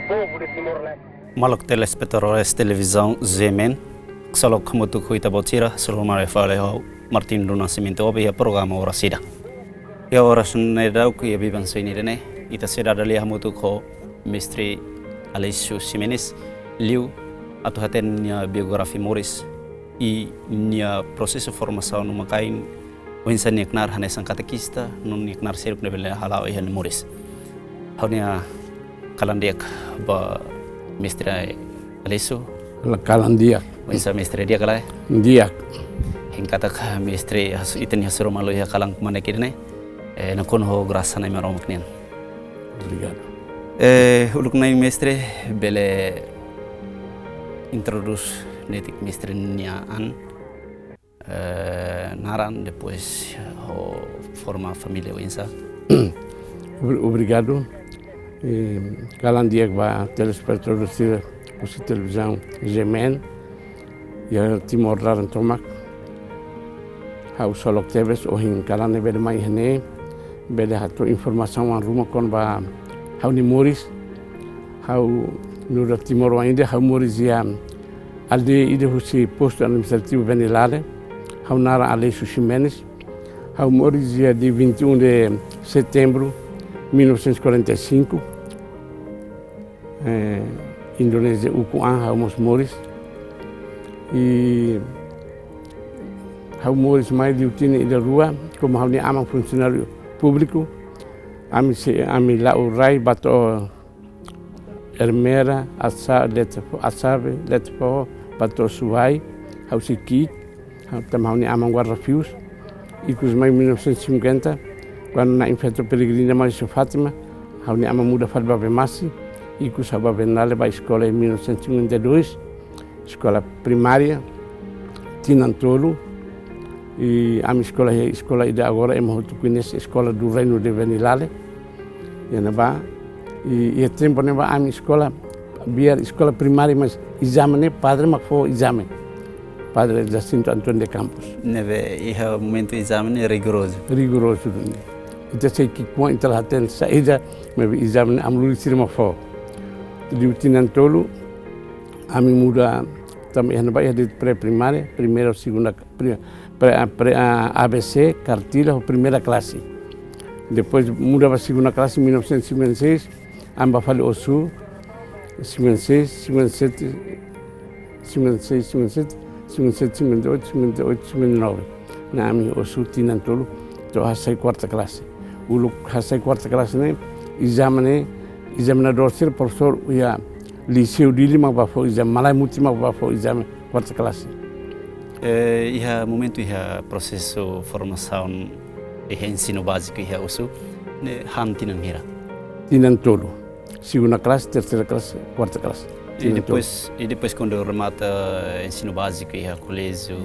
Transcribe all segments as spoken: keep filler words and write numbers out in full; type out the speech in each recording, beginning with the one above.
Povo de Timor-Leste. Maluk telespetadores televizaun G M N, ksolok hamutuk ho ita-boot sira, sira mai fali ho Martin do Nascimento, obe iha programa Oras Ida. Iha oras ne'e daudauk iha biban soin ida-ne'e, ita sei dada lia hamutuk ho Mestre Aleixo Ximenes, liu atu hatene nia biografia moris, i nia prosesu formasaun uma-kain, oinsá nia knaar hanesan katekista, no nia knaar seluk ne'ebé nia hala'o iha nia moris. Ha'u-nia kalan di'ak ba Mestre Aleixo. Kalan di'ak. Oinsá Mestre, di'ak ka lae? Di'ak. Hein katak Mestre has-, ita-nia hasoru malu iha kalan kmanek ida-ne'e. Eh, nakonu ho grasa Na'i Maromak nian. Obrigadu. Eh, uluk na'in Mestre, bele introdús netik Mestre nia an, eh, naran, depois ho forma família oinsá. Obri-, obrigadu. Eh, kalan di'ak ba telespetadór sira husi televizaun G M N, iha Timor laran tomak. Ha'u ksolok tebes ohin kalan ne'e bele mai iha ne'e, bele hato'o informasaun oan ruma kona-ba ha'u-nia moris. Ha'u nu'udar timoroan ida, ha'u moris iha aldeia ida husi postu administrativu Venilale. Ha'u naran Aleixo Ximenes. Ha'u moris iha dia vinte e um de setembro mil novecentos e quarenta e cinco. Eh, Indonézia ukun an ha'u mós moris. I ha'u moris mai liu tinan ida rua, komu ha'u-nia aman funsionáriu públiku, ami sei, ami la'o rai ba to'o Ermera, Asa-, Letefo-, Asabe, Letefo, ba to'o Suai, ha'u sei ki'ik, ha'u, tanba ha'u-nia aman guarda-fius. Ikus mai mil novecentos e cinquenta, kuandu na'in feto peregrina mai husi Fátima, ha'u-nia aman muda fali ba Bemasi, ikus ha'u ba Venilale ba eskola iha mil novecentos e cinquenta e dois, eskola primária, tinan tolu, i ami eskola iha eskola ida agora ema hotu koñese, Escola do Reino de Venilale. Iha ne'ebá, i, iha tempu ne'ebá ami eskola, biar eskola primária, mas ezame ne'e padre mak fó ezame. Padre Jacinto António de Campos. Ne'ebé iha momentu ezame ne'e rigorozu. Rigorozu duni. Ita sei ki'ik-oan, ita la hatene saida, maibé ezame ne'e aman-lulik sira mak fó. Liu tinan tolu, ami muda, tanba iha ne'ebá iha de'it pré-primária, primeira, segunda, pri-, pré, a, pré, a, A B C, kartila, ho primeira klase. Depois muda ba segunda klase, mil novecentos e cinquenta e seis, ami bá fali Ossu, cinquenta e seis, cinquenta e sete, cinquenta e seis, cinquenta e sete, cinquenta e sete, cinquenta e oito, cinquenta e oito, cinquenta e nove. Ne'e ami Ossu tinan tolu, to'o hasai kuarta klase. Uluk hasai kuarta klase ne'e, ezame ne'e, ezamenadór sira profesór iha Liseu Dili mak bá fó ezame, malae mutin mak bá fó ezame kuarta klase. Eh, iha momentu iha prosesu formasaun iha ensinu báziku iha Ossu, ne'e han tinan hira? Tinan tolu. Segunda klase, terseira klase, kuarta klase. I tinan tolu. Depois, i depois kuandu remata ensinu báziku iha Koléjiu,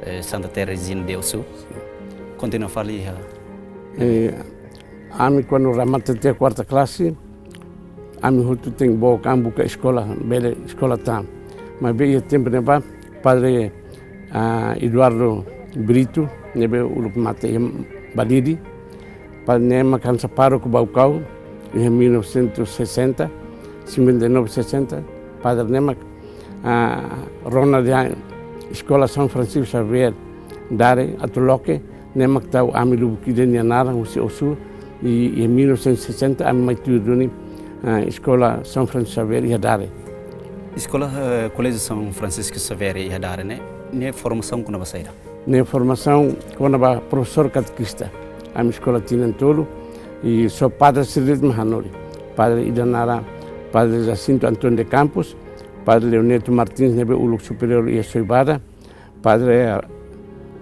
eh, Santa Terezinha de Ossu, kontinua fali iha? Eh, ami kuandu remata tiha kuarta klase, ami hotu tenke book an buka eskola, bele eskola tan. Maibé iha tempu ne'ebá, Padre, ah, Eduardo Brito, ne'ebé uluk mate iha Balide. Padre ne'e mak hanesan pároku Baucau, iha mil novecentos e sessenta, cinquenta e nove, sessenta. Padre ne'e mak, ah, rona dehan Eskola São Francisco Xavier Dare atu loke, ne'e mak tau ami lubuk ida nia naran husi Ossu, i, i mil novecentos e sessenta ami mai tuir duni, ah, Eskola São Francisco Xavier iha Dare. Eskola, eh, Koléjiu São Francisco Xavier iha Dare ne'e, ne'e formasaun kona-ba saida? Ne'e formasaun kona-ba profesór katekista. Ami eskola tinan tolu, i só padre sira de'it mak hanorin. Padre ida naran Padre Jacinto António de Campos, Padre Leoneto Martins ne'ebé uluk superiór iha Soibada, Padre,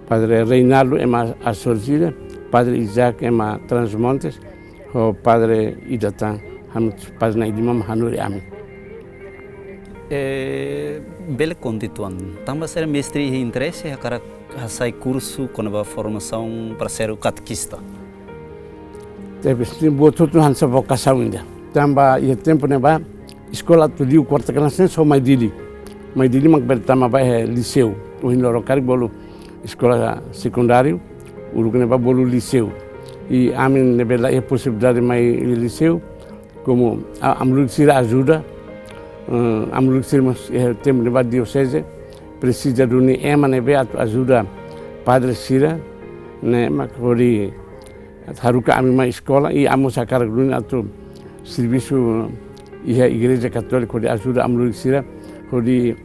Padre Reinaldo ema Assorzida, Padre Isaac ema Trás-os-Montes, ho padre ida tan, hamutuk padre na'in-lima mak hanorin ami. Eh, bele konta uitoan, tanba saida mestre iha interese hakarak hasai kursu kona-ba formasaun para ser katekista? Tebes, buat hotu hanesan vokasaun ida. Tanba iha tempu ne'ebá, eskola atu liu kuarta klase só mai Dili. Mai Dili mak bele tama ba iha liseu. Ohin loron karik bolu eskola sekundáriu, uluk ne'ebá bolu liseu. I ami ne'ebé la iha posibilidade mai liseu, komu a-, amu-lulik sira ajuda, eh, amu-lulik sira mós iha tempu ne'ebá dioseze presiza duni ema ne'ebé atu ajuda padre sira, ne'e mak hodi haruka ami mai eskola, i ami mós hakarak duni atu servisu iha Igreja Katólika hodi ajuda amu-lulik sira hodi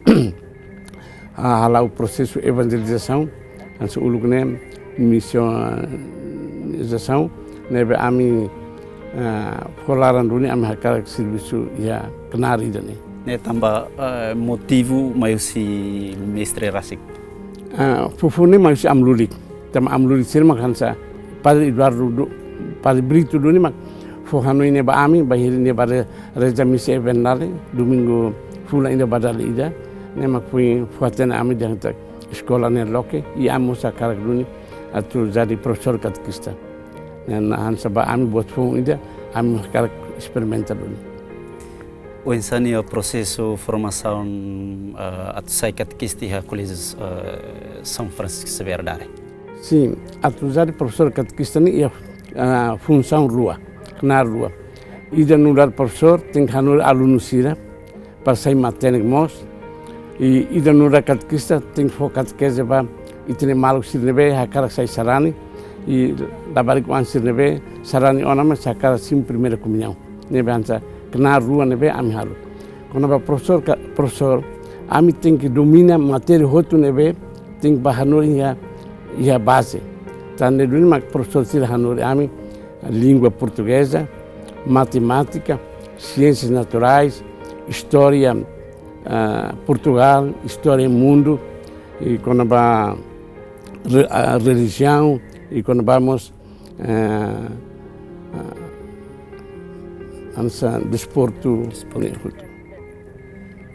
ah, hala'o prosesu evanjelizasaun, hanesan uluk ne'e misionizasaun, ne'ebé ami, ah, fó laran duni ami hakarak servisu iha knaar ida-ne'e. Ne'e tanba, eh, motivu mai husi mestre rasik? Ah, foufoun ne'e mai husi amu-lulik. Tanba amu-lulik sira mak hanesan Padre Eduardo du-, Padre Brito duni mak fó hanoin ne'e ba ami, bainhira nia bá re-, reza misa event dale, domingu fulan ida ba dala ida, ne'e mak foin fó hatene ami dehan katak eskola ne'e loke, i ami mós hakarak duni atu jadi profesór katekista. Ne'e hanesan ba ami buat foun ida, ami hakarak esperimenta duni. Oinsá nia prosesu formasaun, eh, atu sai katekista iha Koléjiu, eh, São Francisco Xavier Dare? Sin, atu jadi profesór katekista ne'e iha, ah, funsaun rua, knaar rua. Ida nu'udar profesór tenke hanorin alunu sira para sai matenek mós. I ida nu'udar katekista tenke fó katekeze ba ita-nia maluk sira ne'ebé hakarak sai sarani, i labarik oan sira ne'ebé sarani ona mas hakarak simu primeira komuñaun. Ne'ebé hanesan knaar rua ne'ebé ami halo. Kona-ba profesór ka-, profesór, ami tenke domina matéria hotu ne'ebé tenke bá hanorin iha, iha baze. Tan ne'e duni mak profesór sira hanorin ami língua portugeza, matemátika, siénsias naturais, istória, ah, Portugál, istória mundu, i kona-ba re-, ah, relijiaun, i kona-ba mós, eh, ah, hanesan desportu. Desportu. Ne'e hotu.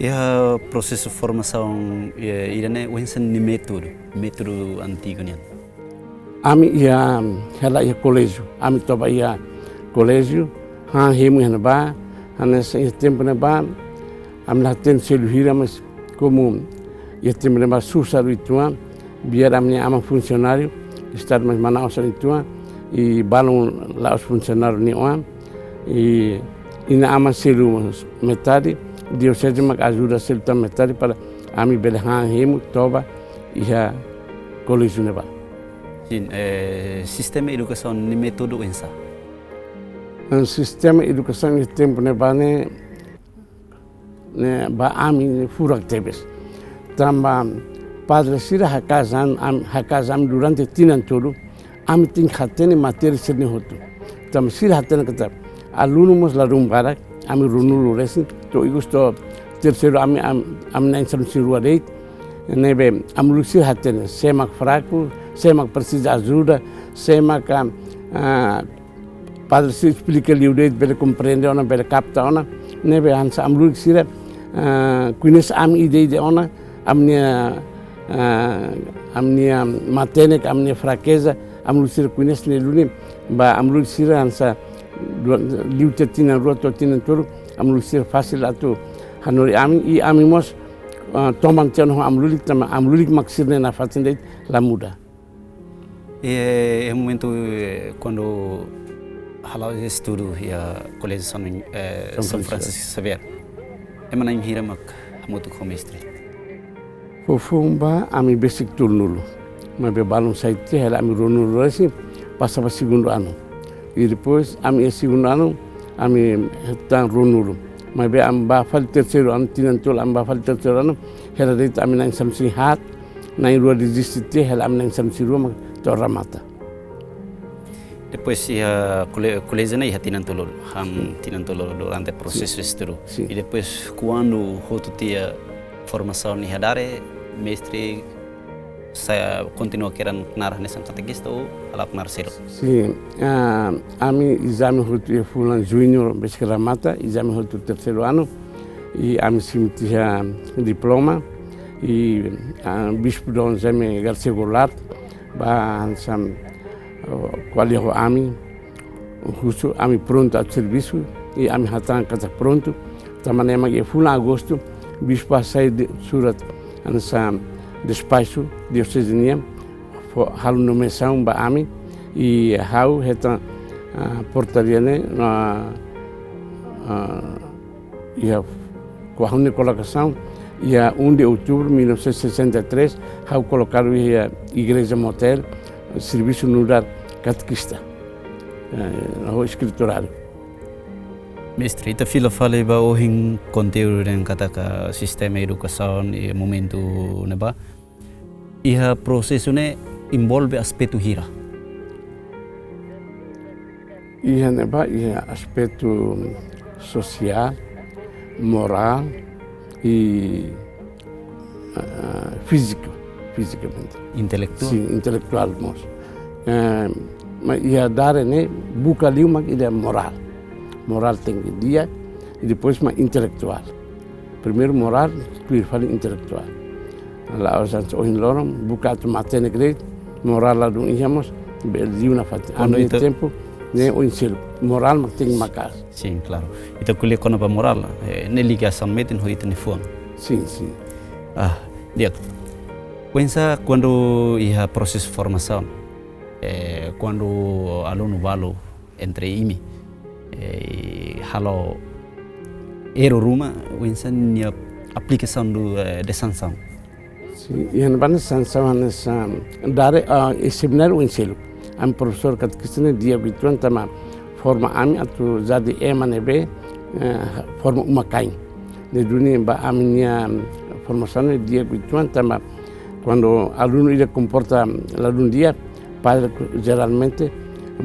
Iha prosesu formasaun, eh, ida-ne'e oinsá nia métodu, métodu antigu nian? Ami iha, hela iha koléjiu, ami toba iha koléjiu, han hemu iha ne'ebá, hanesan iha tempu ne'ebá, ami la hatene selu hira mas komu iha tempu ne'ebá susar uitoan, biar ami-nia aman funsionáriu Estadu mas manán osan uitoan, i balun la'ós funsionáriu nia oan, i inan-aman selu metade, dioseze mak ajuda selu tan metade para ami bele han hemu toba iha koléjiu ne'ebá. Sin, eh, sistema edukasaun nia métodu oinsá? Em, sistema edukasaun iha tempu ne'ebá ne'e, ne'e ba ami ne'e furak tebes. Tanba padre sira hakaas ami, am-, hakaas ami durante tinan tolu, ami tenke hatene matéria sira-ne'e hotu. Tanba sira hatene katak alunu mós ladún barak, ami ruanulu resin, to'o ikus to'o terseiru ami, am-, ami na'in sanulu-resin-rua de'it, ne'ebé amu-lulik sira hatene, sé mak fraku, sé mak presiza ajuda, sé mak, ah, padre sira esplika liu de'it bele komprende ona, bele kapta ona, ne'ebé hanesan amu-lulik sira, ah, koñese ami ida-idak ona, ami-nia, ah, ami-nia matenek, ami-nia frakeza, amu-lulik sira koñese ne'e duni, ba amu-lulik sira hanesan dua, liu tiha tinan rua to'o tinan tolu, amu-lulik sira fasil atu hanorin ami, i ami mós, ah, toman tiha ona ho amu-lulik, tanba amu-lulik mak sira-nia nafatin de'it la muda. E, e momentu, eh, kuandu hala'o estudu iha Koléjiu São, eh, São São Francisco. Francisco Xavier. Ema na'in hira mak hamutuk ho mestre? Foufoun ba ami besik tolunulu. Maibé balun sai tiha hela ami ruanulu resin pasa ba segundu anu. I depois ami iha segundu anu ami hetan ruanulu. Maibé ami bá fali terseiru anu, tinan tolu ami bá fali terseiru anu, hela de'it ami na'in sanulu-resin-haat, na'in-rua deziste tiha, hela ami na'in sanulu-resin-rua mak to'o remata. Depois iha kole-, koléjiu ne'e iha tinan tolu, han tinan tolu durante prosesu estudu. Sin. I depois kuandu hotu tiha formasaun iha Dare, mestre, sa-, kontinua kedan knaar hanesan katekista ou hala'o knaar seluk? Sin, ah, ami ezame hotu iha fulan juñu besik remata, ezame hotu terseiru anu, i ami simu tiha diploma, i, ah, Bispu Dom Jaime Garcia Goulart, ba hanesan, oh, ko'alia ho ami, husu ami prontu atu servisu, i ami hatán katak prontu, tanba ne'e mak iha fulan Agostu, Bispu hasai de-, surat hanesan despaxu dioseze nian, fó halo nomeasaun ba ami, i ha'u hetan, ah, portaria ne'e, ah, ah, iha, ho ha'u-nia kolokasaun, iha um de outubro mil novecentos e sessenta e três, ha'u kolokadu iha Igreja Motael, servisu nu'udar katekista, eh, ho eskritóriu. Mestre, ita fila fali ba ohin konteúdu dehan katak sistema edukasaun iha momentu ne'ebá, iha prosesu ne'e envolve aspetu hira? Iha ne'ebá, iha aspetu sosiál, morál i, ah, fíziku, fizikamente. Intelektuál? Sin, intelektuál mós. Eh, mas iha dare ne'e buka liu mak ida morál. Morál tenke di'ak, i depois mak intelektuál. Primeiru morál, tuir fali intelektuál. La'ós hanesan ohin loron, buka atu matenek de'it, morál ladún iha mós, bele liu nafatin. Kuandu ami-nia ita tempu, ne'e oin seluk. Morál mak tenke maka'as. Sin, klaru. Ita ko'alia kona-ba morál, eh, ne'e ligasaun metin ho ita-nia fuan. Sin, sin. Ah, di'ak. Oinsá kuandu iha prosesu formasaun, eh, kuandu alunu balu entre imi, eh, halo erru ruma, oinsá nia aplikasaun do, eh, de sansaun? Sin, iha ne'ebá ne'e sansaun hanesan, dare, ah, iha semináriu oin seluk. Ami profesór katekista ne'e di'ak uitoan tanba forma ami atu jadi ema ne'ebé, eh, forma uma-kain. Ne'e duni ba ami-nia formasaun ne'e di'ak uitoan tanba kuandu alunu ida komporta ladún di'ak, padre jeralmente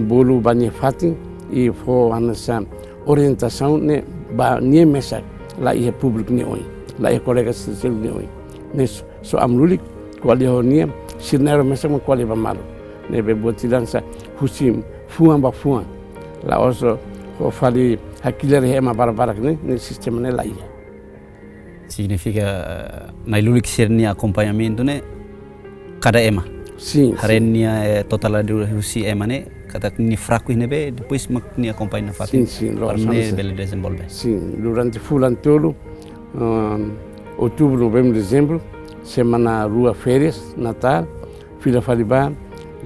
bolu ba nia fatin i fó hanesan orientasaun ne'e ba nia mesak, la iha públiku nia oin, la iha kolega sira seluk nia oin. Ne'e só, só ami lulik ko'alia ho nia, sira na'in-rua mesak mak ko'alia ba malu. Ne'ebé buat ida hanesan husi fuan ba fuan. La'ós ho fali hakilar iha ema barbarak ne'e, ne'e sistema ne'e la iha. Signifika, eh, na'in-lulik sira-nia akompañamentu ne'e kada ema. Sin, haree sin. Nia, eh, totalidade husi ema ne'e, katak nia fraku iha ne'ebé, depois mak nia akompaña nafatin. Sin, sin, para loos, ne'e hanesan bele dezenvolve. Sin, durante fulan tolu, ehm, outubru, novembru, dezembru, semana rua férias, Natál, fila fali ba,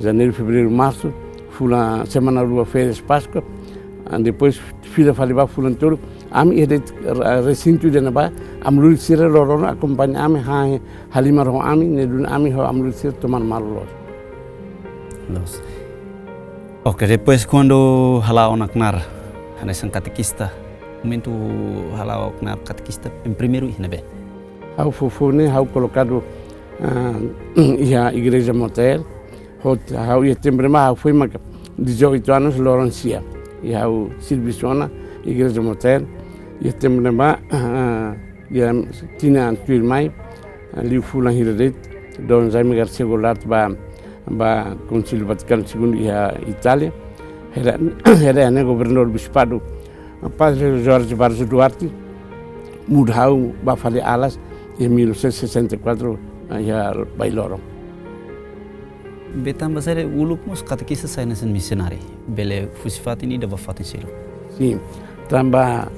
janeiru, fevereiru, marsu, fulan, semana rua férias Páskua, ah, depois fila fali ba fulan tolu, ami iha de'it, ah, resintu ida ne'ebá, ami lulik sira loroloron akompaña ami, ha, halimar ho ami, ne'e duni ami ho ami lulik sira toman malu loos. Loos. Oke, depois kuandu hala'o ona knaar hanesan katekista, momentu hala'o knaar katekista, em primeiru iha ne'ebé? Ha'u foufoun ne'e, ha'u kolokadu, ah, iha Igreja Motael, hot-, ha'u iha tempu ne'ebá, ha'u foin mak dezoito anos loron sia. I ha'u servisu ona Igreja Motael, iha tempu ne'ebá, ah, iha tinan tuirmai, ah, liu fulan hira de'it, Dom Jaime Garcia Goulart bá, bá Konsíliu Vatikanu Segundu iha Itália, hela, hela ne'e governadór bispadu, Padre Jorge Barros Duarte, muda ha'u bá fali Alas, iha mil novecentos e sessenta e quatro, ah, iha Bailoro. Be tanba saida uluk mós katekista sai hanesan misionáriu, bele husi fatin ida bá fatin seluk? Sin, tanba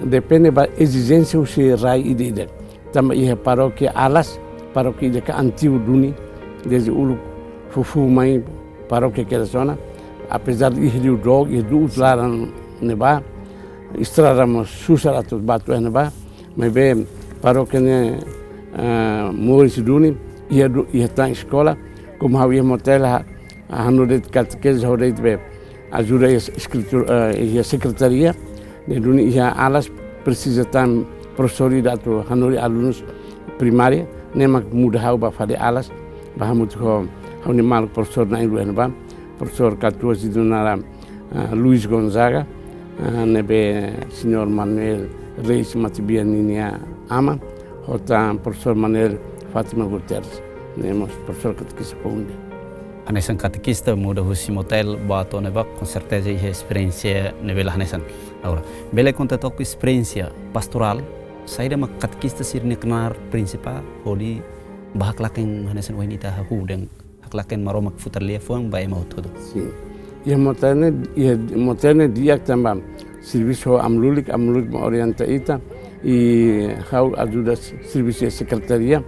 depende ba ezijénsia husi rai ida-idak. Tanba iha parókia Alas, parókia ida ke antigu duni, dezde uluk foufoun mai parókia kedas ona, apezar iha liu dook, iha du'ut laran ne'ebá, estrada mós susar atu bá to'o iha ne'ebá, maibé parókia ne'e, ah, moris duni, iha du-, iha tan eskola, komu ha'u iha Motael, ah, hanorin de'it katekese, hanorin de'it be ajuda iha eskritu-, eh, iha sekretaria, ne'e duni iha Alas presiza tan profesór ida atu hanorin alunus primária, ne'e mak muda ha'u bá fali Alas, bá hamutuk ho ha'u-nia maluk profesór na'in-rua iha ne'ebá, profesór Katuas Idunara, ah, Luis Gonzaga, ah, ne'ebé señór Manuel Reis Matebian ninia aman, ho tan profesór Manuel Fátima Guterres, ne'e mós profesór katekista foun ida. Hanesan katekista muda husi Motael bá to'o ne'ebá, com certeza iha esperiénsia ne'ebé la hanesan. Agora, bele konta took esperiénsia pastorál, saida mak katekista sira-nia knaar prinsipál, hodi bá haklaken hanesan ohin ita hahú dehan haklaken Maromak futar lia fuan ba ema hotu-hotu. Sin. Iha Motael ne'e, iha Motael ne'e di'ak tanba servisu ho ami lulik, ami lulik mak orienta ita, i ha'u ajuda s-, servisu iha sekretaria,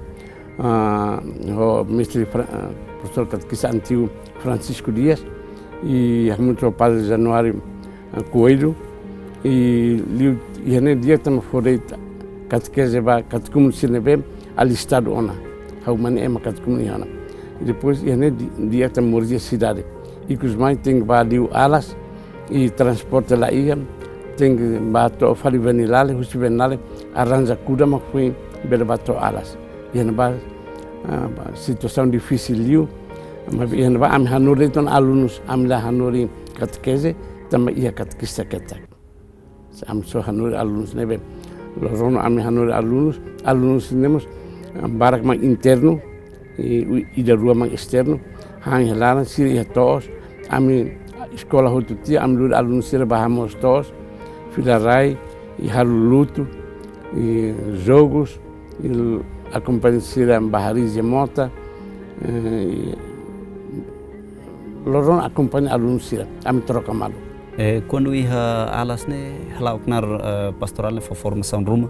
ah, ho mestre Fra-, ah, profesór katekista antigu Francisco Dias, i hamutuk ho Padre Januário, ah, Coelho, I liu iha ne'e di'ak tanba fó de'it katekeze ba katekumen sira ne'ebé alistadu ona. Ha'u mane ema katekumen iha ona. I depois iha ne'e di-, di'ak tanba moris iha sidade. Ikus mai tenke bá liu Alas, i transporte la iha, tenke bá to'o fali Venilale, husi Venilale arranja kuda mak foin bele bá to'o Alas. Iha ne'ebá, ah, bá situasaun difisil liu, maibé iha ne'ebá ami hanorin de'it ona alunus, ami la hanorin katekeze, tanba iha katekista ketak. Se ami só hanorin alunus ne'ebé. Loron ami hanorin alunus, alunus ne'e mós, ah, barak mak internu, i, i, ida rua mak esternu, han iha laran, sira iha to'os, ami eskola hotu tiha, ami lori alunus sira bá hamoos to'os, fila rai, i halo lutu, i jogus, i akompaña sira bá hariis iha mota, eh, i loron akompaña alunus sira, ami troka malu. Eh, kuandu iha Alas ne'e, hala'o knaar, eh, pastorál ne'e fó formasaun ruma?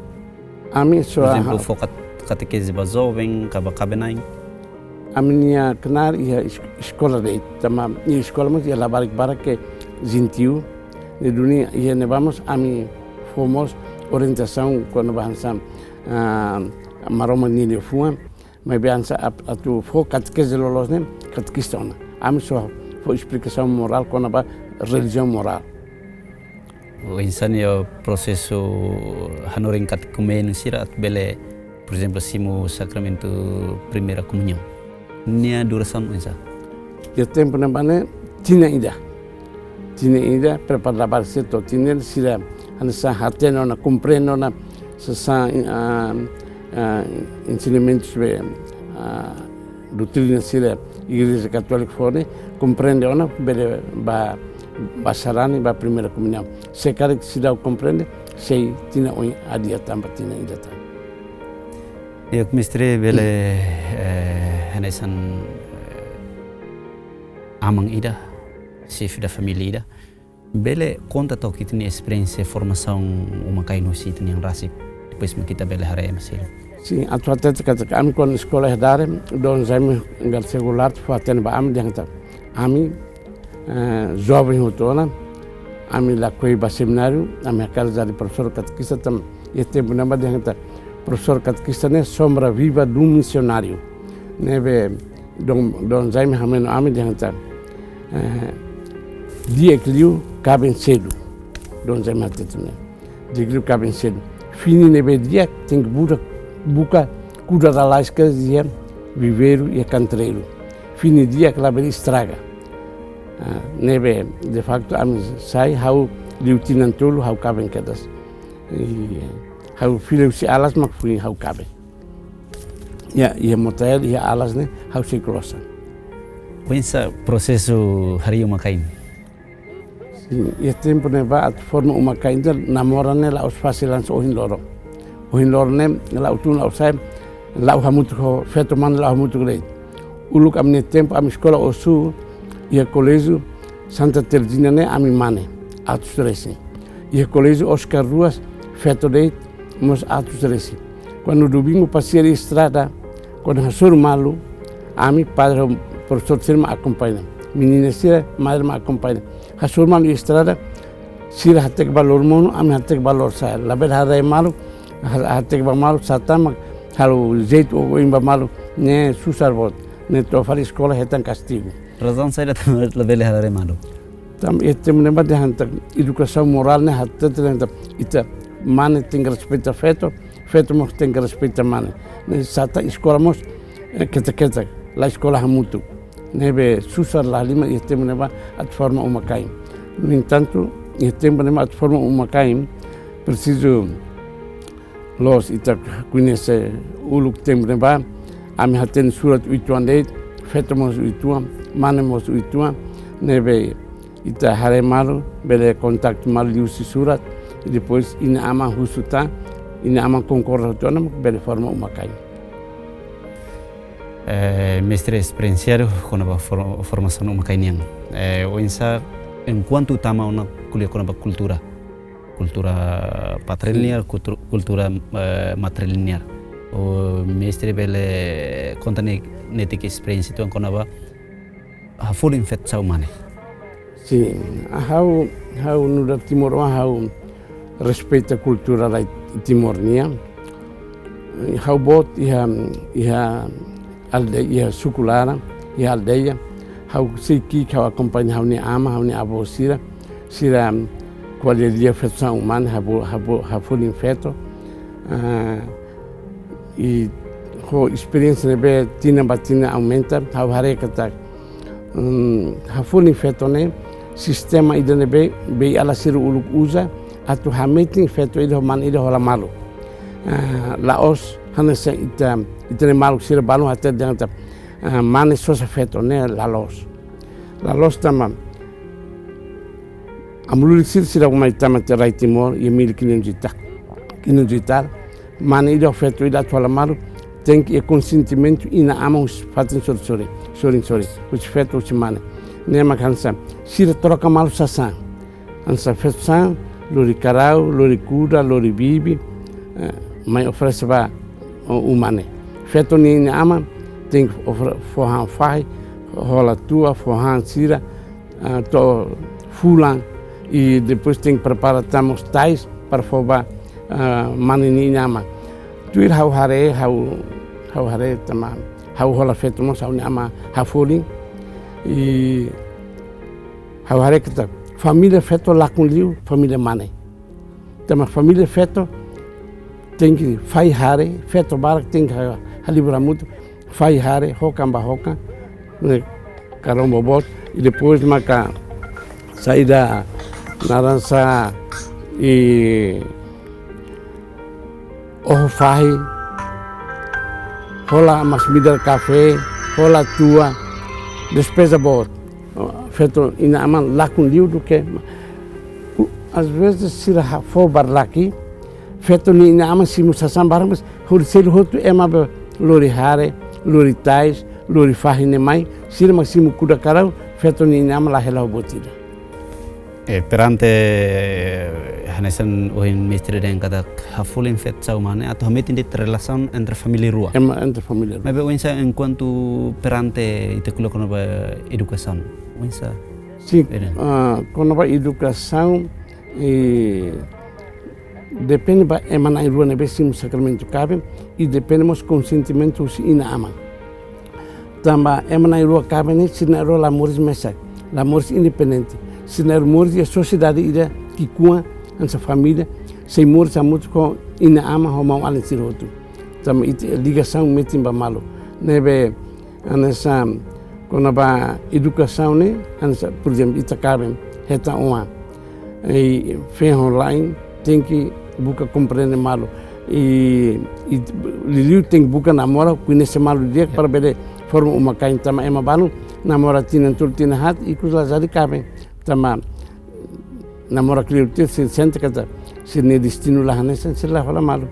Ami só Por ezemplu, ha- fó kat-, katekeze ba joven, ka ba kaben-na'in? Ami-nia knaar iha es-, eskola de'it, tanba iha eskola mós iha labarik barak ke jentiu, ne'e duni iha ne'ebá mós ami fó mós orientasaun kona-ba hanesan, ah, Maromak nia liafuan, maibé hanesan ap-, atu fó katekeze loloos ne'e katekista ona. Ami só fó esplikasaun morál kona-ba relijiaun morál. Oinsá nia prosesu hanorin katekumenu sira atu bele, por ezemplu, simu sakramentu primeira komuñaun? Nia durasaun oinsá? Iha tempu ne'ebá ne'e tinan ida. Tinan ida, prepara labarik sira to'o tinan ida, sira hanesan hatene ona, komprende ona, sasán, ah, ah, ensinamentus be, ah, doutrina sira Igreja Katólika fó ne'e, komprende ona, bele bá, bá sarani, bá primeira komuñaun. Se karik seidauk komprende, sei tinan oin hadi'a tan ba tinan ida tan. Di'ak, mestre, bele, eh, hanesan, eh, aman ida, xefe da família ida. Bele konta took ita-nia esperiénsia formasaun uma-kain husi ita-nian rasik. Depois mak ita bele haree ema seluk. Sin, atu hatete katak ami kuandu eskola iha Dare, Dom Jaime Garcia Goulart fó-hatene ba ami dehan katak ami, eh, joven hotu ona, ami lakohi ba semináriu, ami hakarak jadi profesór katekista tanba iha tempu ne'ebá dehan katak profesór katekista ne'e sombra viva do missionário. Ne'ebé Dom, Dom Jaime hameno ami dehan katak, eh, di'ak liu kaben sedu. Dom Jaime hatete ne'e. Di'ak liu kaben sedu. Fini ne'ebé di'ak tenke buka, buka kuda lalais kedas iha viveiru, iha kantereiru. Fini di'ak labele estraga. Ah, ne'ebé, de facto, ami sai, ha'u liu tinan tolu, ha'u kaben kedas. I ha'u fila husi Alas mak foin ha'u kaben. Ya, iha Motael, iha Alas ne'e, ha'u sei klosan. Oinsá prosesu harii uma-kain? Sin, iha tempu ne'ebá atu forma uma-kain ida, namora ne'e la'ós fasil hanesan ohin loron. Ohin loron ne'e, la'o tun la'o sa'e, la'o hamutuk ho feto mane la'o hamutuk de'it. Uluk ami-nia tempu, ami eskola Ossu, iha koléjiu Santa Terezinha ne'e ami mane, atus resin. Iha koléjiu Oscar Ruas, feto de'it, mós atus resin. Kuandu domingu pasiar iha estrada, kuandu hasoru malu, ami padre ho profesór sira mak akompaña. Menina sira, madre mak akompaña. Hasoru malu iha estrada, sira hateke ba loromonu, ami hateke ba lorosa'e. Labele haree malu, ha-, hateke ba malu, sá tan mak halo jeitu oioin ba malu, ne'e susar boot, ne'e to'o fali eskola hetan kastigu. Razaun saida tanba labele haree malu? Tanba iha tempu ne'ebá dehan katak edukasaun morál ne'e hatete dehan katak ita mane tenke respeita feto, feto mós tenke respeita mane. Ne'e sá tan eskola mós, eh, ketak-ketak, la eskola hamutuk. Ne'ebé susar la halimar iha tempu ne'ebá atu forma uma-kain. No entantu, iha tempu ne'ebá atu forma uma-kain, presiza loos ita koñese uluk tempu ne'ebá, ami hatene surat uitoan de'it, feto mós uitoan, mane mós uitoan, ne'ebé ita haree malu, bele kontaktu malu liuhusi surat, i depois inan-aman husu tan, inan-aman konkorda hotu ona, bele forma uma-kain. Eh, mestre esperiénsia ida kona-ba for-, formasaun uma-kain nian. Eh, oinsá, enkuantu tama ona ko'alia kona-ba kultura. Kultura patrilinear, kultu-, kultura, eh, matrilinear. O mestre bele konta netik, netik esperiénsia uitoan kona-ba hafolin feto sa'e mane? Sin, ha'u, ha'u nu'udar timoroan ha'u respeita kultura rai Timor nian. Ha'u boot iha, iha alde-, iha suku laran, iha aldeia. Ha'u sei ki'ik ha'u akompaña ha'u-nia aman, ha'u-nia avó sira, sira ko'alia lia feto sa'e umane, hafu-, hafu-, hafolin feto. Ah, i ho esperiénsia ne'ebé tinan ba tinan aumenta, ha'u haree katak, mm, hafolin feto ne'e sistema ida ne'ebé bei-ala sira uluk uza atu hametin feto ida ho mane ida hola malu. Ah, la'ós hanesan ita, ita-nia maluk sira balun hatete dehan katak, ah, mane sosa feto ne'e la loos. La loos tanba amu-lulik sira, sira mai tama iha rai Timor iha mil quinhentos e tal, quinhentos e tal. Mane ida ho feto ida atu hola malu tenke iha konsentimentu inan-aman husi fatin sorin-sorin, sorin-sorin, husi feto, husi mane. Ne'e mak hanesan sira troka malu sasán. Hanesan feto sa'e, lori karau, lori kuda, lori bibi, eh, mai oferese ba, o, umane. Feto nia inan-aman tenke ofre-, fó han fahi, hola tua, fó han sira, ah, to'o fulan, i depois tenke prepara tan mós tais para fó ba, ah, mane nia inan-aman. Tuir ha'u haree, ha'u, ha'u haree tanba ha'u hola feto mós, ha'u-nia aman hafolin. I ha'u haree katak família feto lakon liu família mane. Tanba família feto tenke fahi hare, feto barak tenke ha-, halibur hamutuk, fahi hare, hokan ba hokan, ne'e karombo boot, i depois maka saida naran sá, i oho fahi, hola masin-midar kafé, hola tua, despeza boot. Feto inan-aman lakon liu duké, às vezes sira ha-, fó ba laki, feto nia inan-aman simu sasán barak, mas hori selu hotu ema be lori hare, lori tais, lori fahi ne'e mai, sira mak simu kuda karau, feto nia inan-aman la hela ho buat ida. Eh, perante, eh, hanesan ohin mestre dehan katak hafolin feto sa'e umane atu hametin de'it relasaun entre família rua. Ema entre família rua. Maibé oinsá enkuantu perante ita ko'alia kona-ba edukasaun? Oinsá? Sin, eh, ah, kona-ba edukasaun, eh, depende ba ema na'in-rua ne'ebé simu sakramentu kaben, i depende mós konsentimentu husi inan-aman. Tanba ema na'in-rua kaben ne'e, sira na'in-rua la moris mesak, la moris independente. Sira na'in-rua moris iha sosiedade ida ki'ikoan, hanesan família, sei moris hamutuk ho inan-aman ho maun-alin sira hotu. Tanba ita ligasaun metin ba malu. Ne'ebé hanesan kona-ba edukasaun ne'e, hanesan, por ezemplu, ita kaben hetan oan. I feen ho la'en tenke buka komprende malu. I, i liuliu tenke buka namora, koñese malu di'ak para bele forma uma-kain, tanba ema balun namora tinan tolu, tinan haat, ikus la jadi kaben. Tanba namora kleur tiha, sira sente katak sira-nia destinu la hanesan, sira la hola malu.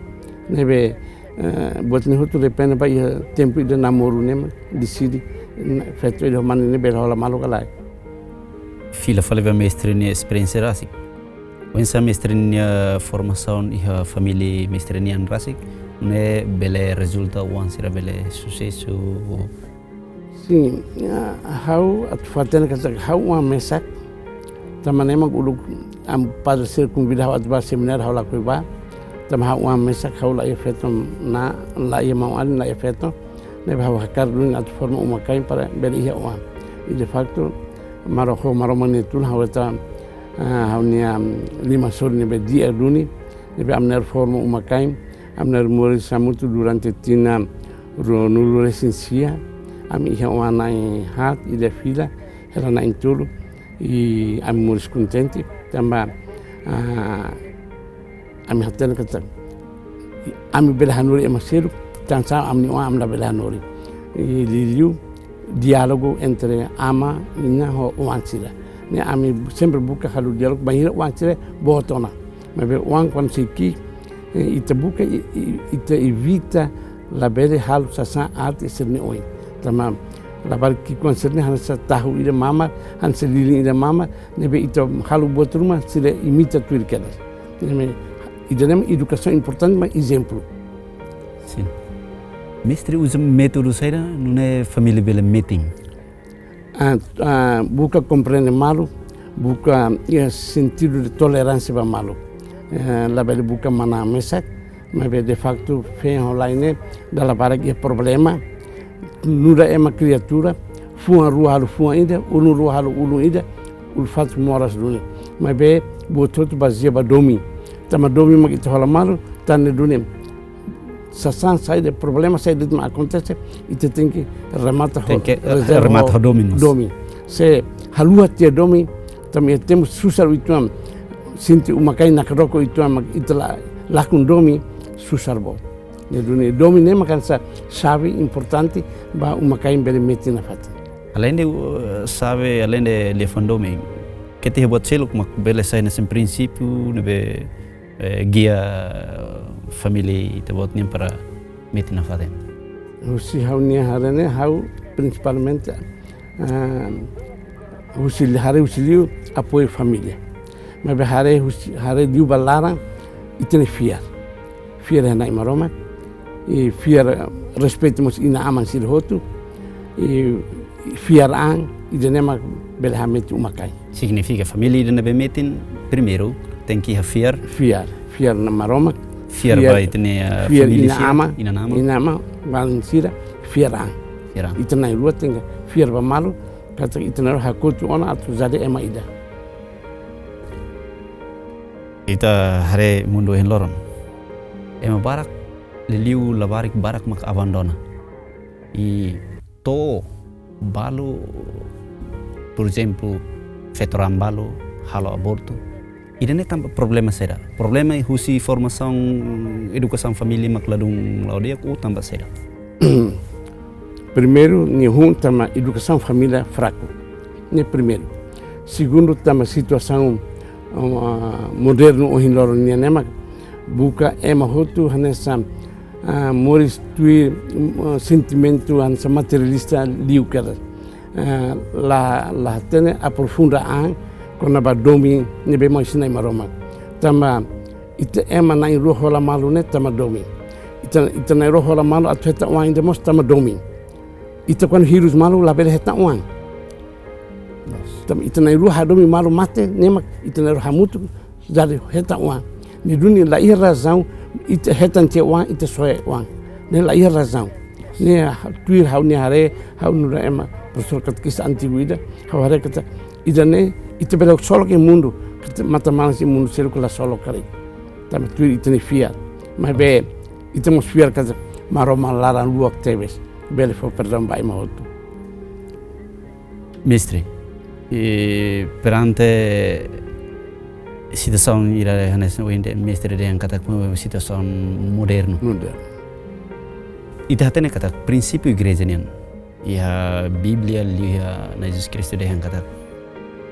Ne'ebé, eh, buat ne'e hotu depende ba iha tempu ida namoru ne'e mak deside, na-, feto ida ho mane ne'e bele hola malu ka lae. Fila fali ba mestre nia esperiénsia rasik. Oinsá mestre nia formasaun iha família mestre nian rasik, ne'e bele rezulta oan sira bele susesu? Sin, ah, ha'u atu fó-hatene katak ha'u oan mesak, tanba ne'e mak uluk amu padre sira konvida ha'u atu bá semináriu ha'u lakohi bá, tanba ha'u oan mesak, ha'u la iha feto, na, la iha maun-alin, la iha feto, ne'ebé ha'u hakarak duni atu forma uma-kain para bele iha oan. I de facto, Maromak, Maromak nia tulun ha'u hetan, ah, ha'u-nia, mm, lima sorin ne'ebé di'ak duni, ne'ebé ami na'in-rua forma uma-kain, ami na'in-rua moris hamutuk durante tinan ruanulu-resin-sia, ami iha oan na'in haat, ida fila, hela na'in-tolu, i ami moris kontente, tanba, ah, ami hatene katak ami bele hanorin ema seluk, tansá ami-nia oan ami la bele hanorin. I liuliu diálogu entre aman, inan ho oan sira. Ne'e ami sempre buka halo diálogu, bainhira oan sira boot ona. Maibé oan kuandu sei ki'ik, eh, ita buka, i, i, ita evita labele halo sasán aat iha sira-nia oin. Tanba labarik ki'ikoan sira-ne'e hanesan tahu ida mamar, hanesan lilin ida mamar, ne'ebé ita halo buat ruma sira imita tuir kedas. Ne'ebé ida-ne'e mak edukasaun importante mak ezemplu. Sin. Mestre uza métodu saida nune'e família bele metin? Ah, ah, buka komprende malu, buka iha sentidu de toleránsia ba malu. Eh, labele buka manán mesak, maibé de faktu feen ho la'en ne'e dala barak iha problema. Nu'udar ema kriatura, fuan rua halo fuan ida, ulun rua halo ulun ida, ulun fatuk moras duni. Maibé buat hotu bazeia ba domin. Tanba domin mak ita hola malu, tan ne'e duni. Sasán saida, problema saida mak akontese, ita tenke remata ho, tenke, eh, rezolve remata ho, ho domin. Domin. Se haluha tiha domin, tanba iha tempu susar uitoan, sente uma-kain nakdoko uitoan, mak ita la, lakon domin, susar boot. Ne'e duni, domin ne'e mak hanesan xave importante ba uma-kain bele metin nafatin. Aleinde, eh, xave, aleinde liafuan domin, keta iha buat seluk mak bele sai hanesan prinsípiu ne'ebé, eh, gia família ita-boot nian para metin nafatin? Husi ha'u-nia haree ne'e, ha'u prinsipalmente, ah, husi li-, haree husi liur apoiu família. Maibé haree husi, haree liu ba laran, ita-nia fiar. Fiar iha Na'i Maromak, i fiar, eh, respeitu mós inan-aman sira hotu, i fiar an, ida-ne'e mak bele hametin uma-kain. Signifika família ida ne'ebé metin, primeiru, tenke iha fiar. Fiar, fiar Na'i Maromak. Fiar, fiar ba ita-nia, eh, fiar família sira, inan-aman, inan-aman. Inan-aman, alin sira, fiar an. Fiar an. Ita na'in-rua tenke fiar ba malu, katak ita na'in-rua hakotu ona atu jadi ema ida. Ita haree mundu ohin loron. Ema barak, liuliu labarik barak mak abandona. I to'o balu, por ezemplu, feto-raan balu, halo abortu. Ida-ne'e tanba problema saida? Problema husi formasaun edukasaun família mak ladún la'o di'ak ou tanba saida? Primeiru, nia hun tanba edukasaun família fraku. Ne'e primeiru. Segundu, tanba situasaun, ah, modernu ohin loron nian ne'e mak buka ema hotu hanesan, ah, moris tuir, mm, ah, sentimentu hanesan materialista liu kedas. Eh, la, la hatene aprofunda an kona-ba domin ne'ebé mai husi Na'i Maromak. Tanba ita ema na'in-rua hola malu ne'e tanba domin. Ita, ita na'in-rua hola malu atu hetan oan ida mós tanba domin. Ita kuandu hirus malu labele hetan oan. Tanba ita na'in-rua hadomi malu mate, ne'e mak ita na'in-rua hamutuk, jadi hetan oan. Ne'e duni la iha razaun ita hetan tiha oan, ita soe oan. Ne'e la iha razaun. Ne'e ha-, tuir ha'u-nia haree, ha'u nu'udar ema profesór katekista antigu ida, ha'u haree katak ida-ne'e, ita bele solok iha mundu, katak matan-manas iha mundu seluk la solok karik. Tanba tuir ita-nia fiar. Maibé, ita mós fiar katak Maromak laran luak tebes, bele fó perdaun ba ema hotu. Mestre, i perante situasaun ida hanesan ohin dehan, mestre dehan katak situasaun modernu. Modernu. Ita hatene katak prinsípiu igreja nian. Iha Bíblia, liuliu iha Na'i Jesus Kristu dehan katak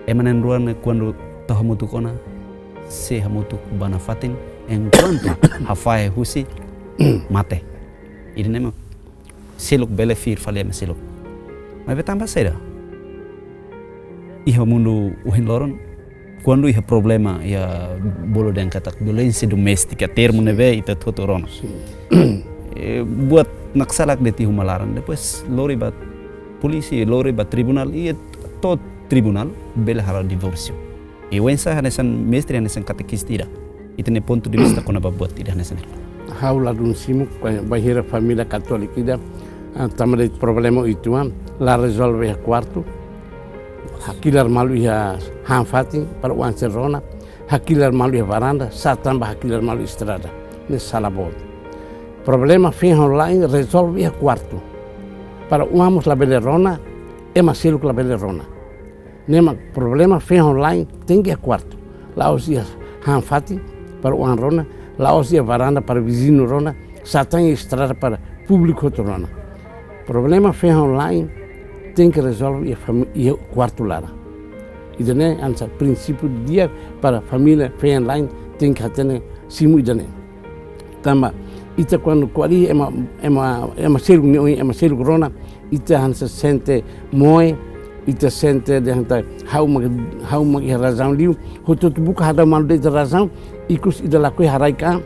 ema na'in-rua ne'e kuandu tau hamutuk ona, sei hamutuk ba nafatin, enkuantu hafahe husi mate. Ida-ne'e mak seluk bele fir fali ema seluk. Maibé tanba saida? Iha mundu ohin loron, kuandu iha problema, iha bolu dehan katak violénsia doméstika, termu ne'ebé ita hotu rona. Sin. Eh, buat naksalak de'it iha uma laran, depois lori ba polísia, lori ba tribunál, i to'o tribunál bele halo divórsiu. I oinsá hanesan mestre, hanesan katekista ida, ita-nia pontu de vista kona-ba buat ida hanesan ne'e? Ha'u ladún simu, ba-, bainhira família katólika ida, ah, tama de'it problema uitoan, la rezolve iha kuartu, hakilar malu iha han-fatin, para oan sei rona, hakilar malu iha varanda, sá tanba hakilar malu estrada. Ne'e sala boot. Problema feen ho la'en rezolve iha kuartu. Para oan mós labele rona, ema seluk labele rona. Ne'e mak problema feen ho la'en tenke iha kuartu. La'ós iha han-fatin para oan rona, la'ós iha varanda para viziñu rona, sá tan iha estrada para públiku hotu rona. Problema feen ho la'en tenke rezolve iha fami-, iha kuartu laran. Ida-ne'e hanesan prinsípiu di'ak para família feen-la'en tenke hatene simu ida-ne'e. Tanba ita kuandu ko'alia ema, ema, ema seluk nia oin, ema seluk rona, ita hanesan sente moe, ita sente dehan katak ha'u mak, ha'u mak iha razaun liu, hotu-hotu buka hadau malu de'it razaun, ikus ida lakohi haraik an,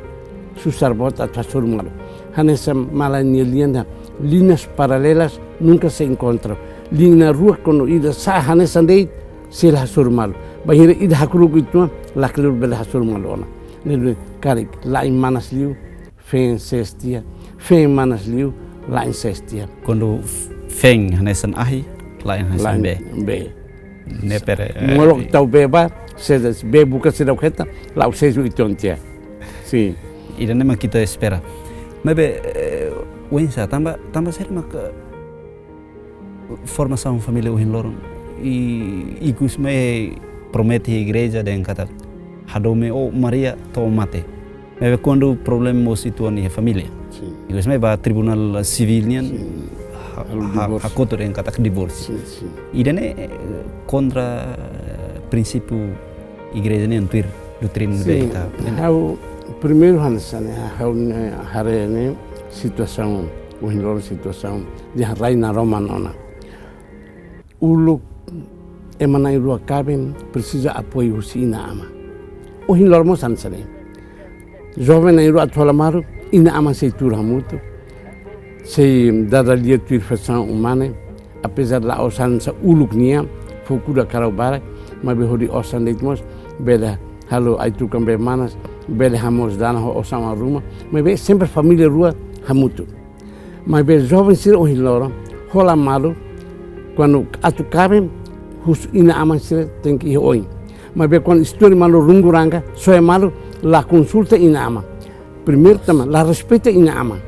susar boot atu hasoru malu. Hanesan malae nia lian dehan, linhas paralelas nunca se encontram. Liña rua kuandu ida sa'e hanesan de'it, sei la hasoru malu. Bainhira ida hakru'uk uitoan, lakleur bele hasoru malu ona. Ne'e duni karik, la'en manas liu, feen sees tiha, feen manas liu, la'en sees tiha. Kuandu f-, feen hanesan ahi, la'en hanesan bee. Bee. Ne'e pere, eh, molok tau bee ba, se bee buka seidauk hetan, la'o sees uitoan tiha. Sin. Ida-ne'e mak ita espera. Maibé, eh, oinsá, tanba, tanba saida mak, eh, formasaun família ohin loron. I, ikus mai promete igreja dehan katak hadomi ó Maria to'o mate. Maibé kuandu problema mosu uitoan iha família. Sin. Ikus mai ba tribunál sivíl nian. Sin. Ha-, halo ha-, divórsiu. Hakotu dehan katak divórsiu. Sin, sin. Ida-ne'e, eh, kontra, eh, prinsípiu igreja nian tuir doutrina. Sin, de ita. Ha'u primeiru hanesan ne'e, ha'u ne'e haree ne'e situasaun, ohin loron situasaun, dehan rai naroman ona. Uluk ema na'in-rua kaben presiza apoiu husi inan-aman. Ohin loron mós hanesan ne'e. Joven na'in-rua atu hola malu, inan-aman sei tuur hamutuk. Sei dada lia tuir festaun umane, apezar la'ós hanesan uluk nian, fó kuda karau barak, maibé hodi osan de'it mós, bele halo ai-tukan bee manas, bele hamoos dana ho osan ruma, maibé sempre família rua hamutuk. Maibé joven sira ohin loron, hola malu, kuandu atu kaben, husu inan-aman sira tenke iha oin. Maibé kuandu istori malu runguranga, soe malu, la konsulta inan-aman. Primeiru tanba, la respeita inan-aman.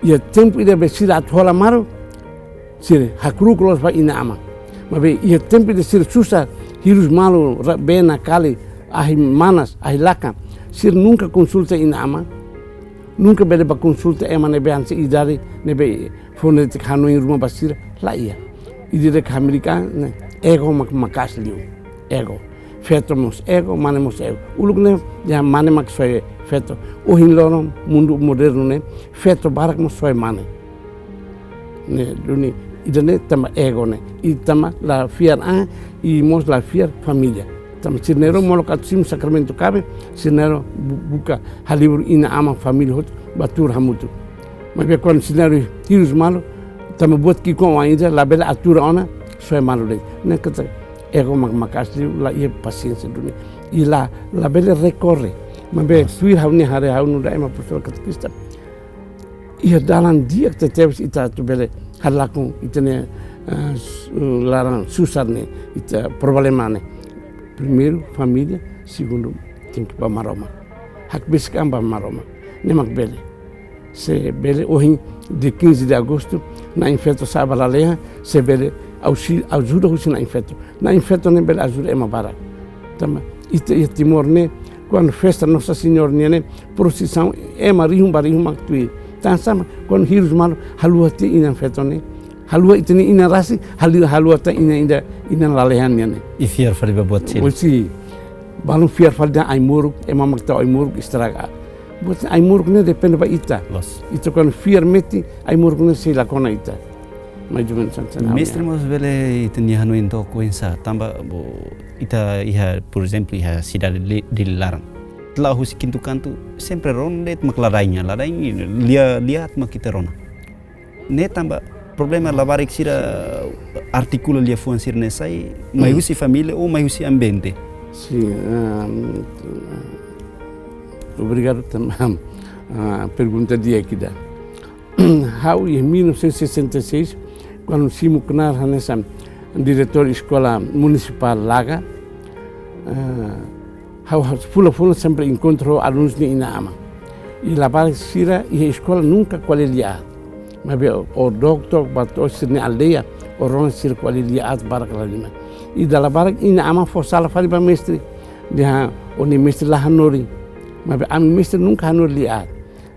Iha tempu ida be sira atu hola malu, sira hakru'uk loos ba inan-aman. Maibé iha tempu ida sira susar, hirus malu, ra-, bee nakali, ahi manas, ahi lakan. Sira nunka konsulta inan-aman. Nunka bele ba konsulta ema ne'ebé hanesan idade, ne'ebé fó netik hanoin ruma ba sira, la iha. Ida-idak hamriik an ne'e, ego mak maka'as liu. Ego. Feto mós ego, mane mós ego. Uluk ne'e, dehan mane mak soe feto. Ohin loron, mundu modernu ne'e, feto barak mós soe mane. Ne'e, duni, ida-ne'e tanba ego ne'e. I tanba la fiar an, i mós la fiar família. Tanba sira na'in-rua molok atu simu sakramentu kaben, sira na'in-rua bu-, buka halibur inan-aman família hotu, ba tuur hamutuk. Maibé kuandu sira na'in-rua hirus malu, tanba buat ki'ikoan ida, labele atur ona, soe malu de'it. Ne'e katak ego mak maka'as liu, la iha pasiénsia duni. I la, labele rekorre. Maibé tuir ha'u-nia haree, ha'u nu'udar ema pastór katekista. Iha dalan di'ak tebetebes ita atu bele halakon ita-nia, eh, s-, laran susar ne'e, ita problema ne'e. Primeiru, família, segundu, tenke ba Maromak. Hakbesik an ba Maromak. Ne'e mak bele. Se bele ohin, dia quinze de agosto, na'in-feto sa'e ba lalehan, se bele auxi-, ajuda husi na'in-feto. Na'in-feto ne'e bele ajuda ema barak. Tanba ita iha Timor ne'e, kuandu festa Nossa Senhora nian ne'e, prosisaun ema rihun ba rihun mak tuir. Tansá mak, kuandu hirus malu, haluha tiha inan-feto ne'e. Haluha ita-nia inan rasik, halu-, haluha tiha inan ida, inan lalehan nian ne'e. I fiar fali ba buat sira. Husi, balun fiar fali dehan ai-moruk, ema mak tau ai-moruk estraga. Buat ai-moruk ne'e depende ba ita. Loos. Ita kuandu fiar metin, ai-moruk ne'e sei la kona ita. Mais ou menos hanesan ne'e. Mestre, mós bele ita-nia hanoin to'o oinsá, tanba bo, ita iha, por ezemplu, iha sidade Di-, Dili laran. La'o husi kintu kantu, sempre rona de'it mak ladain, ladain lia, liafuan mak ita rona. Ne'e tanba problema labarik sira artikula liafuan sira-ne'e sai, mai husi família ou mai husi ambiente. Sin, ah, obrigadu tanba, ah, pergunta di'ak ida. Ha'u iha mil novecentos e sessenta e seis, kuandu simu knaar hanesan diretór Eskola Munisipál Laga, eh, ha'u, ha'u fulan-fulan sempre enkontru ho alunus nia inan-aman. I labarik sira iha eskola nunka ko'alia lia aat. Maibé ó, ó dook took ba to'o sira-nia aldeia, ó rona sira ko'alia lia aat barak la halimar. I dala barak inan-aman fó sala fali ba mestre. Dehan ó-nia mestre la hanorin. Maibé ami mestre nunka hanorin lia aat.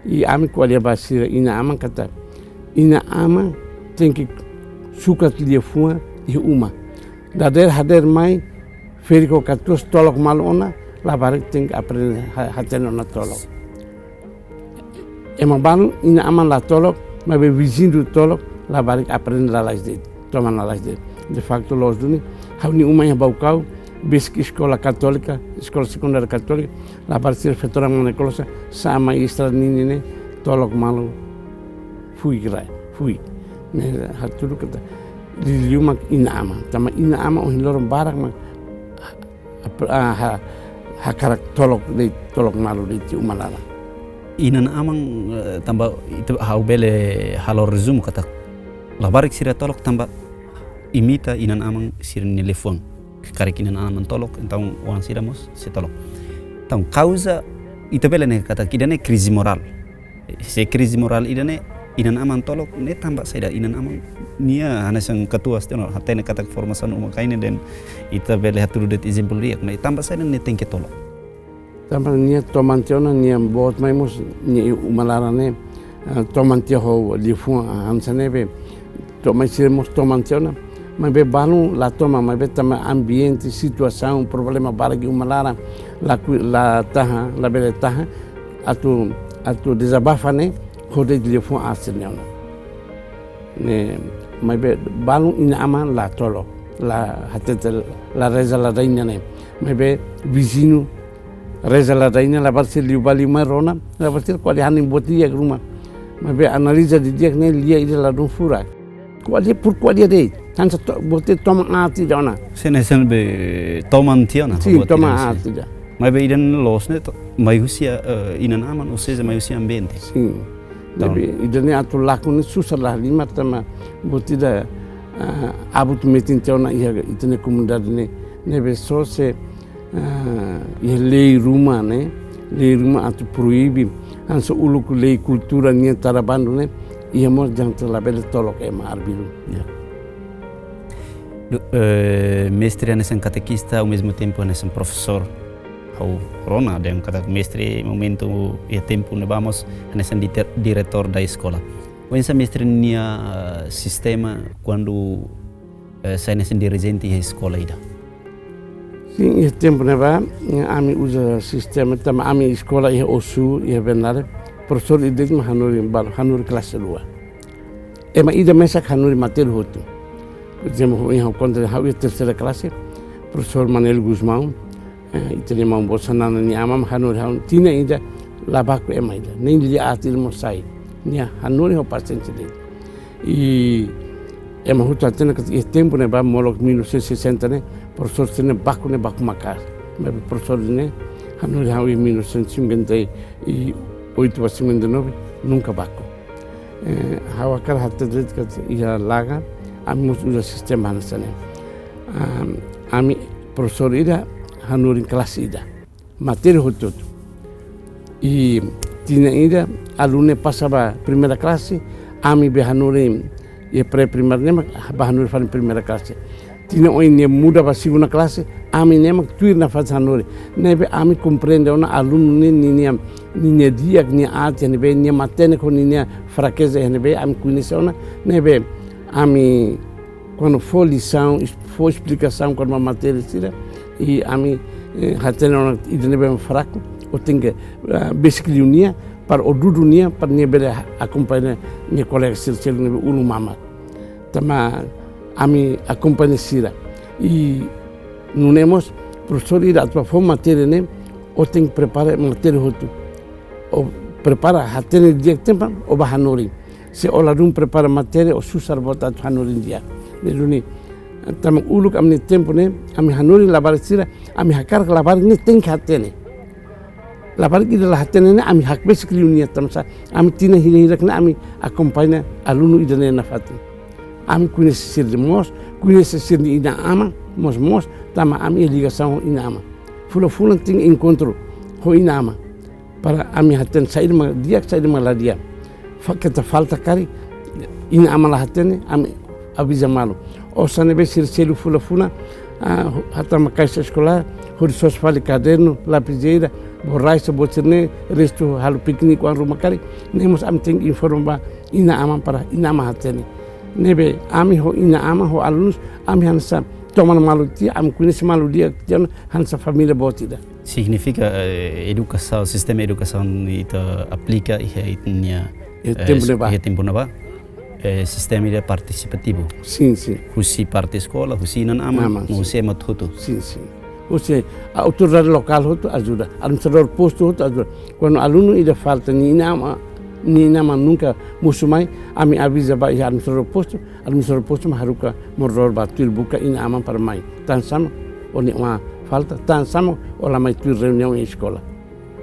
I ami ko'alia ba sira inan-aman katak, inan-aman tenke sukat liafuan iha uma. Dadeer hadeer mai, ferik ho katuas tolok malu ona, labarik tenke aprende ha-, hatene ona tolok. Ema balun inan-aman la tolok, maibé viziñu tolok, labarik aprende lalais de'it. Toman lalais de'it. De facto, loos duni, ha'u-nia uma iha Baucau, besik eskola katólika, eskola sekundária katólika, labarik sira feto-raan mane kolosa, sa'e mai estrada ninin ne'e, tolok malu fuik rai, fuik. Ne'e hatudu katak, liuliu mak inan-aman. Tanba inan-aman ohin loron barak mak, ah, ha-, hakarak tolok de'it, tolok malu de'it iha uma laran. Inan-aman, eh, tanba ita, ha'u bele halo rezumu katak labarik sira tolok tanba imita inan-aman sira-nia liafuan. Karik inan-aman tolok, entaun oan sira mós sei tolok. Entaun, kauza ita bele dehan katak ida-ne'e krize morál. Se krize morál ida-ne'e, inan-aman tolok, ne'e tanba saida inan-aman nia hanesan katuas tiha ona, hatene katak formasaun uma-kain ne'e dehan ita bele hatudu de'it ezemplu di'ak, maibé tanba saida nia tenke tolok. Tanba nia toman tiha ona, nia boot mai mós, nia iha uma laran ne'e, ah, toman tiha ho liafuan, ah, hanesan ne'ebé, toman sira mós toman tiha ona, maibé balun la toman, maibé tanba ambiente, situasaun, problema barak iha uma laran, la ku-, la tahan, la bele tahan, atu, atu dezabafa ne'e, hodi liafuan aat sira-ne'e ona. Ne'e, maibé balun inan-aman la tolok, la hatete, la reza ladain ne'e. Maibé viziñu reza ladain ne'e, labarik sira liu bá liu mai rona, labarik sira ko'alia hanesan boot di'ak ruma. Maibé analiza didi'ak ne'e lia ida ladún furak. Ko'alia por ko'alia de'it. Hanesan to-, boot toman aat ida ona. Sin, hanesan be toman tiha ona, sin, boot toman tiha ona, aat sin. Ida. Maibé ida-ne'e loos ne'e to-, mai husi, eh, inan-aman, ou seja, mai husi ambiente. Sin. Entaun. Ne'ebé ida-ne'e atu lakon ne'e susar lahalimar tanba boot ida, ah, abut metin tiha ona iha ita-nia komunidade ne'e, ne'ebé só se, ah, iha lei ruma ne'e, lei ruma atu proibe, hanesan uluk lei kultura nian tara bandu ne'e, iha mós janta labele tolok ema arbiru. Ya. Do-, eh, mestre hanesan katekista, ao mesmo tempo hanesan profesór. Ha'u rona dehan katak mestre momentu iha tempu ne'ebá mós hanesan diter-, diretór da eskola. Oinsá mestre nia, eh, sistema kuandu, eh, sai hanesan dirijente iha eskola ida? Sin, iha tempu ne'ebá, eh, ami uza sistema, tanba ami eskola iha Ossu, iha Bernardo, profesór ida mak hanorin balu, hanorin klase rua. Ema ida mesak hanorin matéria hotu. Por ezemplu, ha'u konta ha'u iha terseira klase, profesór Manuel Gusmão, eh, ita-nia maun boot Xanana nia aman hanorin ha'u, tinan ida la baku ema ida, nein lia aat ida mós sai, nia hanorin ho pasiénsia de'it. I ema hotu hatene katak iha tempu ne'ebá molok mil novecentos e sessenta ne'e, profesór sira-ne'e baku ne'e baku maka'as. Maibé profesór ne'e hanorin ha'u iha mil novecentos e cinquenta e oito ba cinquenta e nove, nunka baku. Eh, ha'u hakarak hatete katak iha Laga, ami mós uza sistema hanesan ne'e. Am, ami profesór ida hanorin klase ida. Matéria hotu-hotu. I tinan ida, alunu pasa ba primeira klase, ami be hanorin iha pré-primária ne'e mak ba hanorin fali primeira klase. Tinan oin nia muda ba segunda klase, ami ne'e mak tuir nafatin hanorin. Ne'ebé ami komprende ona alunu ne'e ninia, ninia di'ak, nia aat, ne'ebé nia matenek ho ninia frakeza, ne'ebé ami koñese ona, ne'ebé ami kuandu fó lisaun, es-, fó esplikasaun kona-ba matéria sira, i ami, eh, hatene ona ida ne'ebé fraku, ó tenke, ah, besik liu nia, para ó dudu nia, para nia bele ha-, akompaña nia kolega sira seluk ne'ebé ulun mamar. Tanba ami akompaña sira. I nune'e mós, profesór ida atu bá fó matéria ne'e, ó tenke prepara matéria hotu. Ó prepara, hatene di'ak tempu, ó bá hanorin. Se ó ladún prepara matéria, ó susar boot atu hanorin di'ak. Ne'e duni, tanba uluk ami-nia tempu ne'e, ami hanorin labarik sira, ami hakarak labarik ne'e tenke hatene. Labarik ida la hatene ne'e, ami hakbesik liu nia tanba sá, ami tinan hira-hirak ne'e, ami akompaña alunu ida-ne'e nafatin. Ami koñese sira-ne'e moos, koñese sira-nia inan-aman, moos-moos, tanba ami iha ligasaun ho inan-aman. Fulan-fulan tenke enkontru ho inan-aman. Para ami hatene saida mak di'ak, saida mak la di'ak. Fa-, keta falta karik, inan-aman la hatene, ami aviza malu. Osan ne'ebé sira selu fulan-fulan, ah, hatama kaixa eskolár, hodi sosa fali kadernu, lapizeira, borraxa, buat sira-ne'e, restu halo piknik oan ruma karik, ne'e mós ami tenke informa ba inan-aman para inan-aman hatene. Ne'ebé ami ho inan-aman, ho alunus, ami hanesan toman malu tiha, ami koñese malu di'ak tiha ona, hanesan família boot ida. Signifika, eh, edukasaun, sistema edukasaun ita aplika iha ita-nia, iha, eh, tempu ne'ebá. Iha tempu ne'ebá. Eh, sistema ida partisipativu. Sin, sin. Husi parte eskola, husi inan-aman, aman, no sin. Husi ema hotu. Sin, sin. Husi autoridade lokál hotu ajuda, administradór postu hotu ajuda. Kuandu alunu ida falta, nia inan-aman, nia inan-aman nunka mosu mai, ami aviza ba iha administradór postu, administradór postu mak haruka moradór ba tuir buka inan-aman para mai. Tansá mak ó-nia oan falta, tansá mak ó la mai tuir reuniaun iha eskola.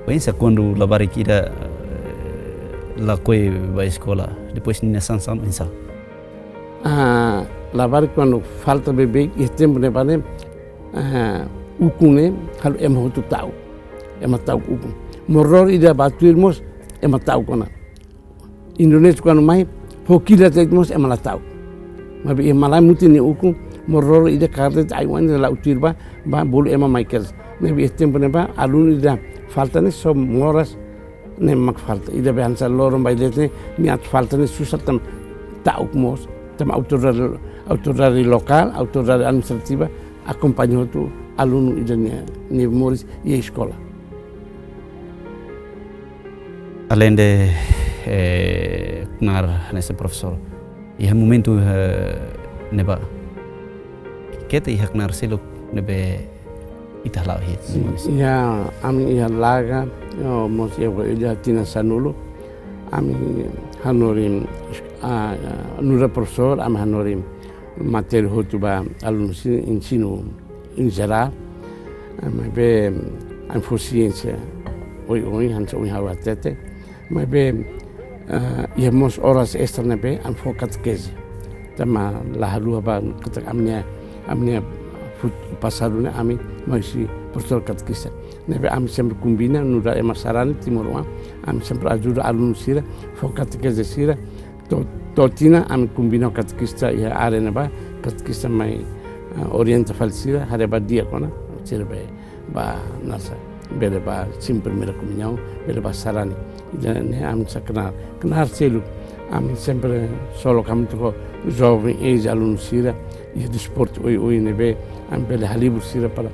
Oinsá kuandu labarik ida, eh, lakohi ba eskola, depois nia sansaun oinsá? Ah, labarik kuandu falta beibeik, iha tempu ne'ebá ne'e, ah, ukun ne'e halo ema hotu ta'uk. Ema ta'uk ukun. Moris ida ba tuir mós ema ta'uk ona. Indonézia kuandu mai, ho kila tet mós ema la ta'uk. Maibé iha malae mutin nia ukun, moris ida kaer de'it ai-oan ida la'o tuir ba, ba bolu ema mai kedas. Maibé iha tempu ne'ebá, alunu ida falta ne'e só moras ne'e mak falta. Ida be hanesan loron ba de'it ne'e, nia atu falta ne'e susar tanba ta'uk mós, tanba autoridade, autoridade lokál, autoridade administrativa, akompaña hotu alunu ida nia, nia moris iha eskola. Aleinde, eh, knaar hanesan profesór, iha momentu, eh, ne'ebá, keta iha knaar seluk ne'ebé ita hala'o hi'it? Sin, iha, ami iha Laga, no mós iha, iha tinan sanulu, ami hanorin, ah, nu'udar profesór, ami hanorin matéria hotu ba alunu sira, ensinu em geral, eh, maibé, em fó siénsia oioin, hanesan ohin ha'u hatete. Maibé, eh, iha mós oras estra ne'ebé, ami fó katekeze. Tanba la haluha ba katak ami-nia, ami-nia fut-, pasadu ne'e ami mai husi profesór katekista. Ne'ebé ami sempre kombina, nu'udar ema sarani timoroan, ami sempre ajuda alunu sira, fó katekeze sira, to'o, to'o tinan ami kombina ho katekista iha área ne'ebá, katekista mai, ah, orienta fali sira, haree ba di'ak ona, sira be ba nasa, bele ba simu primeira komuñaun, bele ba sarani. Ida ne'e ami sa knaar, knaar seluk, ami sempre solo hamutuk ho joven eis-alunu sira, iha desportu oioin ne'ebé, ami bele halibur sira para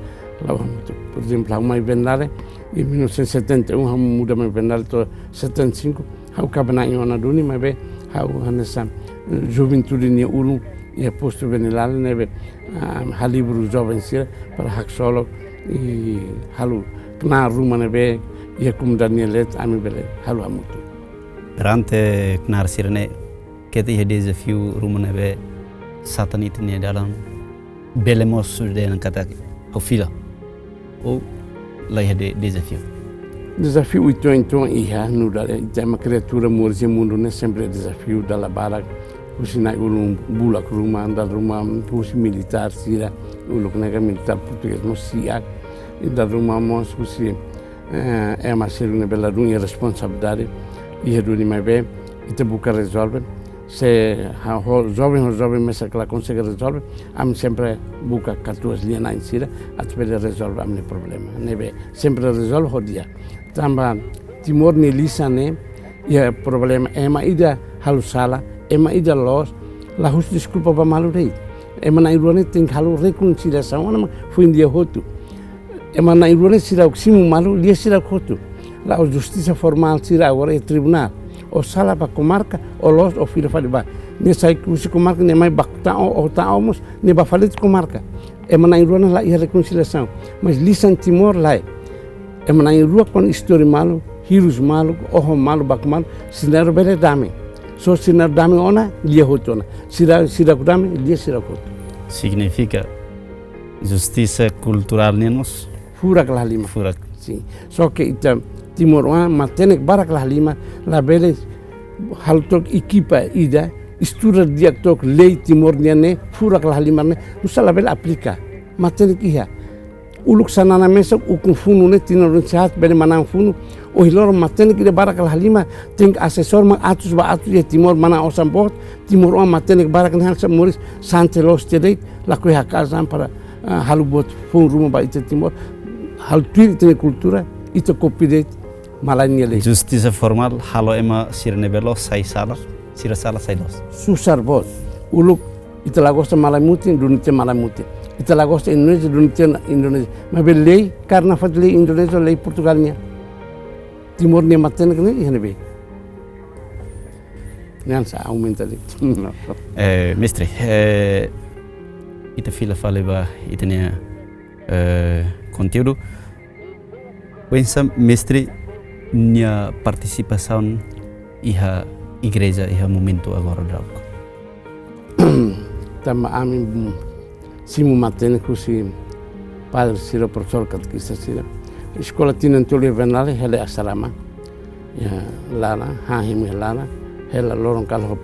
la'o hamutuk. Porezemplu, ha'u mai Venlale, em mil novecentos e setenta e um, ha'u muda mai Venlale to'o setenta e cinco, ha'u kaba na'in ona duni, maibé ha'u hanesan, eh, juventude nia ulun iha postu Venlale ne'ebé, ah, halibur joven sira para haksolok i halo knaar ruma ne'ebé iha komunidade nia leet ami bele halo hamutuk. Perante knaar sira-ne'e, keta iha dezafiu ruma ne'ebé satan ita-nia dalan bele mós sudena katak ha'u fila? Ou la iha de-, dezafiu? Dezafiu uitoan-uitoan iha, nu'udar ita ema kriatura moris iha mundu ne'e sempre dezafiu dala barak, husi na'i-ulun bulak ruma, dala ruma husi militár sira, uluk ne'e ka militár portugés mós si'ak, i dala ruma mós husi, eh, ema sira ne'ebé ladún iha responsabilidade, iha duni maibé, ita buka rezolve, se ha-, ho joven, ho joven mesak la konsege rezolve, ami sempre buka katuas lia-na'in sira, atu bele rezolve ami-nia problema. Ne'ebé sempre rezolve ho di'ak. Tanba Timor nia lisan ne'e, iha problema ema ida halo sala, ema ida loos, la husu deskulpa ba malu de'it. Ema na'in-rua ne'e tenke halo rekonsiliasaun, ona mak foin di'ak hotu. Ema na'in-rua ne'e seidauk simu malu, lia seidauk hotu. La'ós justisa formál sira agora iha tribunál. Ó sala ba komarka, ó loos, ó fila fali ba. Nia sai husi komarka, nia mai baku ta'uk, ó ta'uk mós, nia ba fali de'it komarka. Ema na'in-rua ne'e la iha rekonsiliasaun. Mas lisan Timor lae. Ema na'in-rua kuandu istori malu, hirus malu, oho malu, baku malu, seidauk bele dame. Só seidauk dame ona, lia hotu ona. Seidauk, seidauk dame, lia seidauk hotu. Signifika justisa kulturál nian mós furak la halimar. Furak. Sin. Só ke ita timoroan matenek barak la halimar, labele halo took ekipa ida, estuda di'ak took lei Timor nian ne'e, furak la halimar ne'e, nusá labele aplika. Matenek iha. Uluk Xanana mesak, ukun funu ne'e, tinan ruanulu-resin-haat bele manán funu, ohin loron matenek ida barak la halimar, tenke asesór mak atus ba atus iha Timor manán osan boot, timoroan matenek barak ne'e hanesan moris sante loos tiha de'it, lakohi haka'as an para, ah, halo buat foun ruma ba ita Timor, halo tuir ita-nia kultura, ita kopia de'it malae nia lei. Justisa formál halo ema sira ne'ebé loos sai sala, sira sala sai loos. Susar boot. Uluk ita la gosta malae mutin, duni tiha malae mutin. Ita la gosta Indonézia, duni tiha Indonézia. Maibé lei, kaer nafatin lei Indonézia, lei Portugál nian. Timor nia matenek ne'e iha ne'ebé. Ne'e hanesan aumenta de'it. Eh, mestre, eh, ita fila fali ba ita-nia, eh, konteúdu. Oinsá mestre nia partisipasaun iha igreja iha momentu agora daudaun? Tanba ami, mm, simu matenek husi padre sira, profesór katekista sira. Eskola tinan tolu iha Bendale hela iha asrama. Iha laran, hahimu iha laran, hela loron kalan ho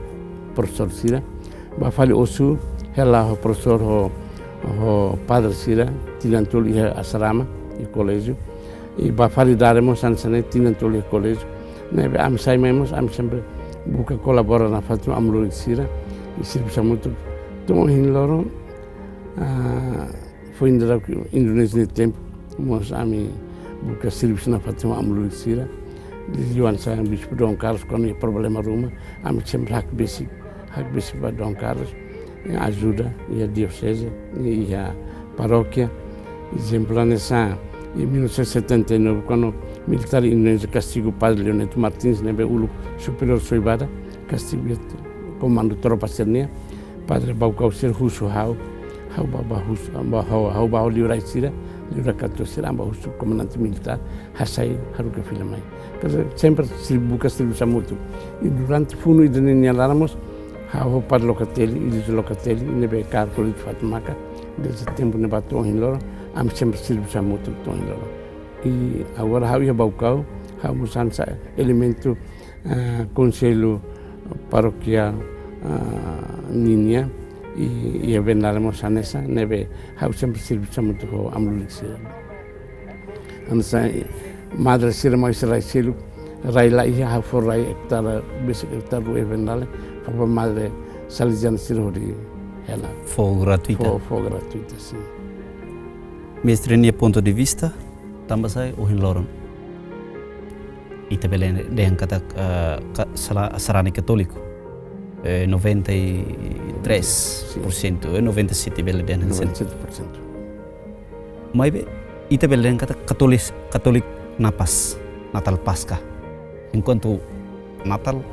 profesór sira. Ba fali Osu, hela ho profesór ho, ho padre sira, tinan tolu iha asrama, iha koléjiu. I ba fali Dare mós hanesan ne'e tinan tolu iha koléjiu. Ne'ebé ami sai mai mós, ami sempre buka kolabora nafatin ho amu-lulik sira. I servisu hamutuk to'o ohin loron, ah, foin daudauk Indonézia nia tempu, mós ami buka servisu nafatin ho amu-lulik sira. Liuliu hanesan Bispu Dom Carlos, kuandu iha problema ruma, ami sempre hakbesik, hakbesik ba Dom Carlos, eh, ajuda iha dioseze, iha parókia. Ezemplu hanesan, em mil novecentos e setenta e nove, kuandu militár Indonézia kastigu Padre Leoneto Martins, ne'ebé uluk superiór Soibada, kastigu iha komandu tropa sira-nian, Padre Baucau sira husu ha'u, ha'u ba, ba husu, ba ha'u, ha'u ba ho liurai sira, liurai katuas sira, ba husu komandante militár, hasai haruka fila mai. Katak sempre servisu, buka servisu hamutuk. I durante funu ida-ne'e nia laran mós, ha'u ho Padre Locatelli, Elísio Locatelli, ne'ebé kaer koléjiu Fatumaka, dezde tempu ne'ebá to'o ohin loron, ami sempre servisu hamutuk to'o ohin loron. I agora ha'u iha Baucau, ha'u mós hanesan elementu, ah, konsellu parokiál, ah, ninian, i, iha Bendale mós hanesan, ne'ebé ha'u sempre servisu hamutuk ho amu-lulik sira. Hanesan madre sira mai husi rai seluk, rai la iha, ha'u fó rai ektare, besik ektare rua iha Bendale, fó ba madre Salesiana sira hodi hela. Fó gratuita? Fó, fó gratuita, sin. Mestre nia pontu de vista, tanba sá ohin loron ita bele dehan katak, eh, ka-, sala-, sarani katóliku, eh, noventa e três por cento, sin, eh, noventa e sete bele dehan hanesan ne'e. Noventa e sete por cento. Maibé, ita bele dehan katak katóliku, katóliku na Pás, Natál Páskua. Enkuantu Natál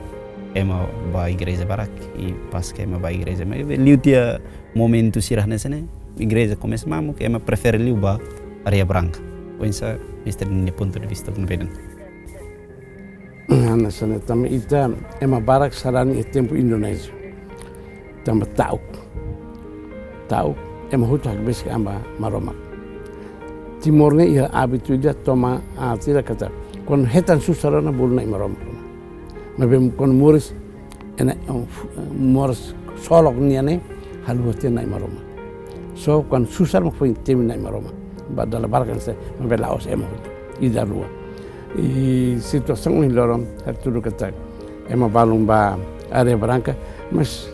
ema ba igreja barak, i Páskua ema ba igreja. Maibé, liu tiha momentu sira hanesan ne'e, igreja komesa mamuk, ema prefere liu ba Areia Branca. Oinsá, mestre nia pontu de vista, como vê? Hanesan ne'e, tanba ita ema barak sarani iha tempu Indonézia. Tanba ta'uk. Ta'uk, ema hotu hakbesik an ba Maromak. Timor ne'e iha hábitu ida toman aat ida katak, kuandu hetan susar ona bolu Na'i Maromak ona. Maibé kuandu moris, ena, eh, fu-, eh, moris solok nian ne'e, haluha tiha Na'i Maromak. Só kuandu susar mak foin temi Na'i Maromak. Ba dala barak hanesan ne'e, maibé la'ós ema hotu. Ida rua. I situasaun ohin loron, hatudu katak ema balun ba Areia Branca, mas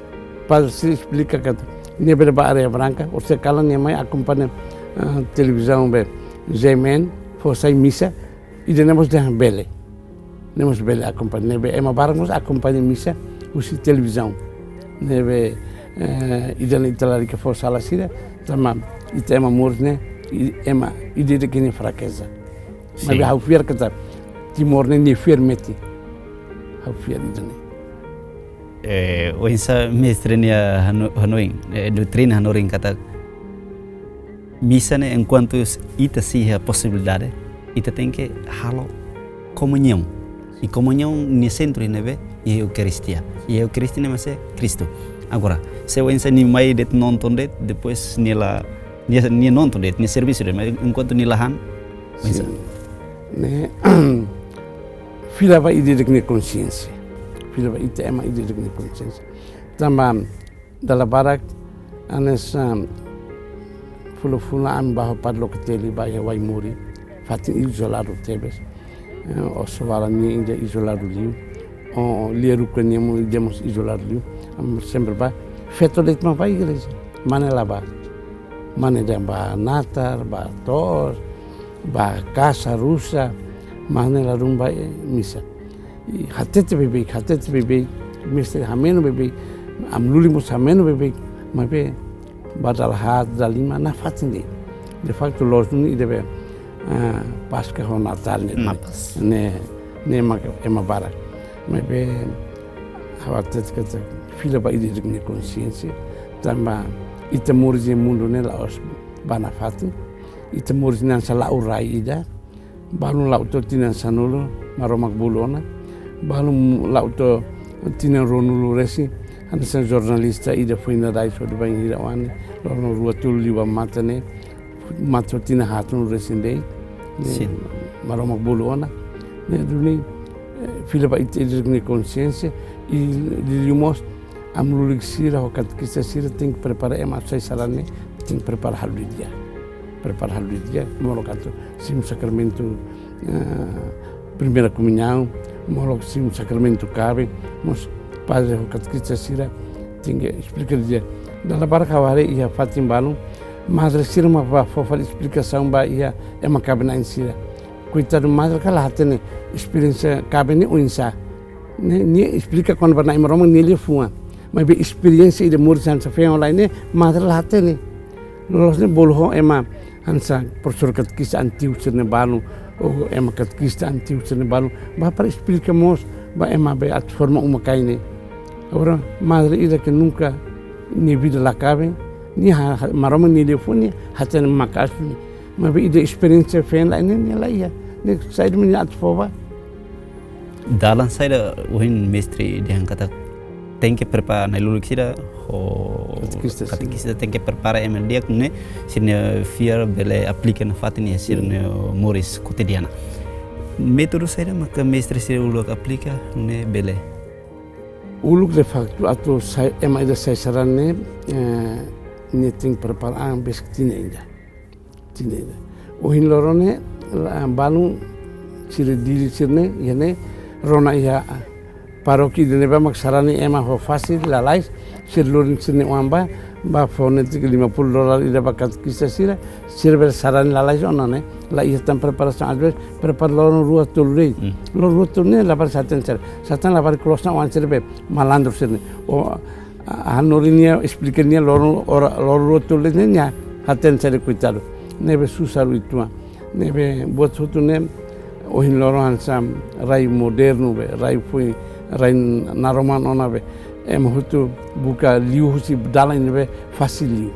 padre sira esplika katak nia bele ba Areia Branca, orsida kalan nia mai akompaña, ah, televizaun be G M N, fó sai misa, ida-ne'e mós dehan bele. Ne'e mós bele akompaña, ne'ebé ema barak mós akompaña misa husi televizaun. Ne'ebé, eh, ida-ne'e ita lalika fó sala sira, tanba ita ema moris ne'e, i-, ema ida-idak nia frakeza. Sin. Maibé ha'u fiar katak Timor ne'e nia fiar metin. Ha'u fiar ida-ne'e. Eh, oinsá mestre nia hano-, hanoin, eh, doutrina hanorin katak misa ne'e enkuantu ita sei iha posibilidade, ita tenke halo komuñaun. I komuñaun nia sentru iha ne'ebé, iha Eukaristia. I Eukaristia ne'e mak Kristu. Agora, se oinsá nia mai de'it nonton de'it, depois nia la, nia, nia nonton de'it, nia servisu de'it, mas enkuantu nia la han, oinsá? Sin. Ne'e, fila ba ida-idak nia konxiénsia. Fila ba ita ema ida-idak nia konxiénsia. Tanba dala barak, hanesan, ah, fulan-fulan ami ba ho Padre Locatelli ba iha Waimuri, fatin izoladu tebes. Eh, Osovala nian ida izoladu liu. O, Lia Ruka nian mós ida mós izoladu liu. Ami sempre ba, feto de'it mak ba igreja. Mane la ba. Mane dehan ba natar, ba to'os, ba kasa, rusa, mane ladún ba, eh, misa. I hatete beibeik, hatete beibeik, mestre hameno beibeik, amu-lulik mós hameno beibeik, maibé ba dala haat, dala lima, nafatin de'it. De facto, loos duni ida be, ah, Páskua ho Natál ne'e. Napas. Ne'e, ne'e mak ema barak. Maibé, ha'u hatete katak fila ba ida-idak nia konxiénsia, tanba ita moris iha mundu ne'e la'ós ba nafatin, ita moris ne'e hanesan la'o rai ida, balun la'o to'o tinan sanulu, Maromak bolu ona. Balun la'o to'o tinan ruanulu resin, hanesan jornalista ida foin rai só de bainhira oan ne'e, loron rua tolu liu ba matan ne'e, Mate ho tinan haat resin de'it, ne'e, sin, Maromak bolu ona, ne'e duni, eh, fila ba ita ida-idak nia konsiénsia, i liuliu mós, amu lulik sira ho katekista sira tenke prepara ema atu sai sarani, tenke prepara halo didi'ak. Prepara halo didi'ak, molok atu simu sakramentu, eh, primeira komuñaun, molok simu sakramentu kaben, mós padre ho katekista sira tenke esplika didi'ak. Dala barak ha'u haree iha fatin balun, madre sira mak bá fó fali esplikasaun ba iha ema kaben-na'in sira. Koitadu madre ka la hatene esperiénsia kaben ne'e oinsá. Ne'e, nia esplika kona-ba Na'i Maromak nia liafuan. Maibé esperiénsia ida moris hanesan feen ho la'en ne'e, madre la hatene. Loloos ne'e bolu ho ema hanesan profesór katekista antigu sira-ne'e balun, ou ema katekista antigu sira-ne'e balun, bá para esplika mós ba ema be atu forma uma-kain ne'e. Agora, madre ida ke nunka nia vida la kaben, nia ha-, ha-, Maromak nia liafuan nia hatene maka'as duni. Maibé ida esperiénsia feen la'en ne'e nia la iha. Ne'e saida mak nia atu fó bá? Dalan saida ohin mestre dehan katak tenke prepara na'i-lulik sira ho katekista, sin, katekista tenke prepara ema di'ak ne'e sira-nia fiar bele aplika nafatin iha sira, sin, nia moris kotidiana. Métodu saida maka mestre sira uluk aplika ne'e bele? Uluk de faktu atu sai, ema ida sai sarani ne'e, eh, nia tenke prepara an besik tinan ida. Tinan ida. Ohin loron ne'e, la, balun sira Dili sira-ne'e, iha ne'e, rona iha, ah, parókia ida ne'ebá mak sarani ema ho fasil, lalais, sira lori sira-nia oan bá, bá fó netik lima puluh dolar ida ba katekista sira, sira bele sarani lalais ona ne'e, la iha tan preparasaun, às vezes, prepara loron rua tolu de'it. Hmm. Loron rua tolu ne'e, labarik hatene sira. Satán labarik klosan oan sira be, malandru sira-ne'e. O, a, hanorin nia, esplika nia loron, ora, loron rua tolu ne'e nia hatene sira koitadu. Ne'ebé susar uitoan. Ne'ebé buat hotu ne'e ohin loron hanesan rai modernu be, rai foin, rai naroman ona be. Ema hotu buka liu husi dalan ida be fasil liu.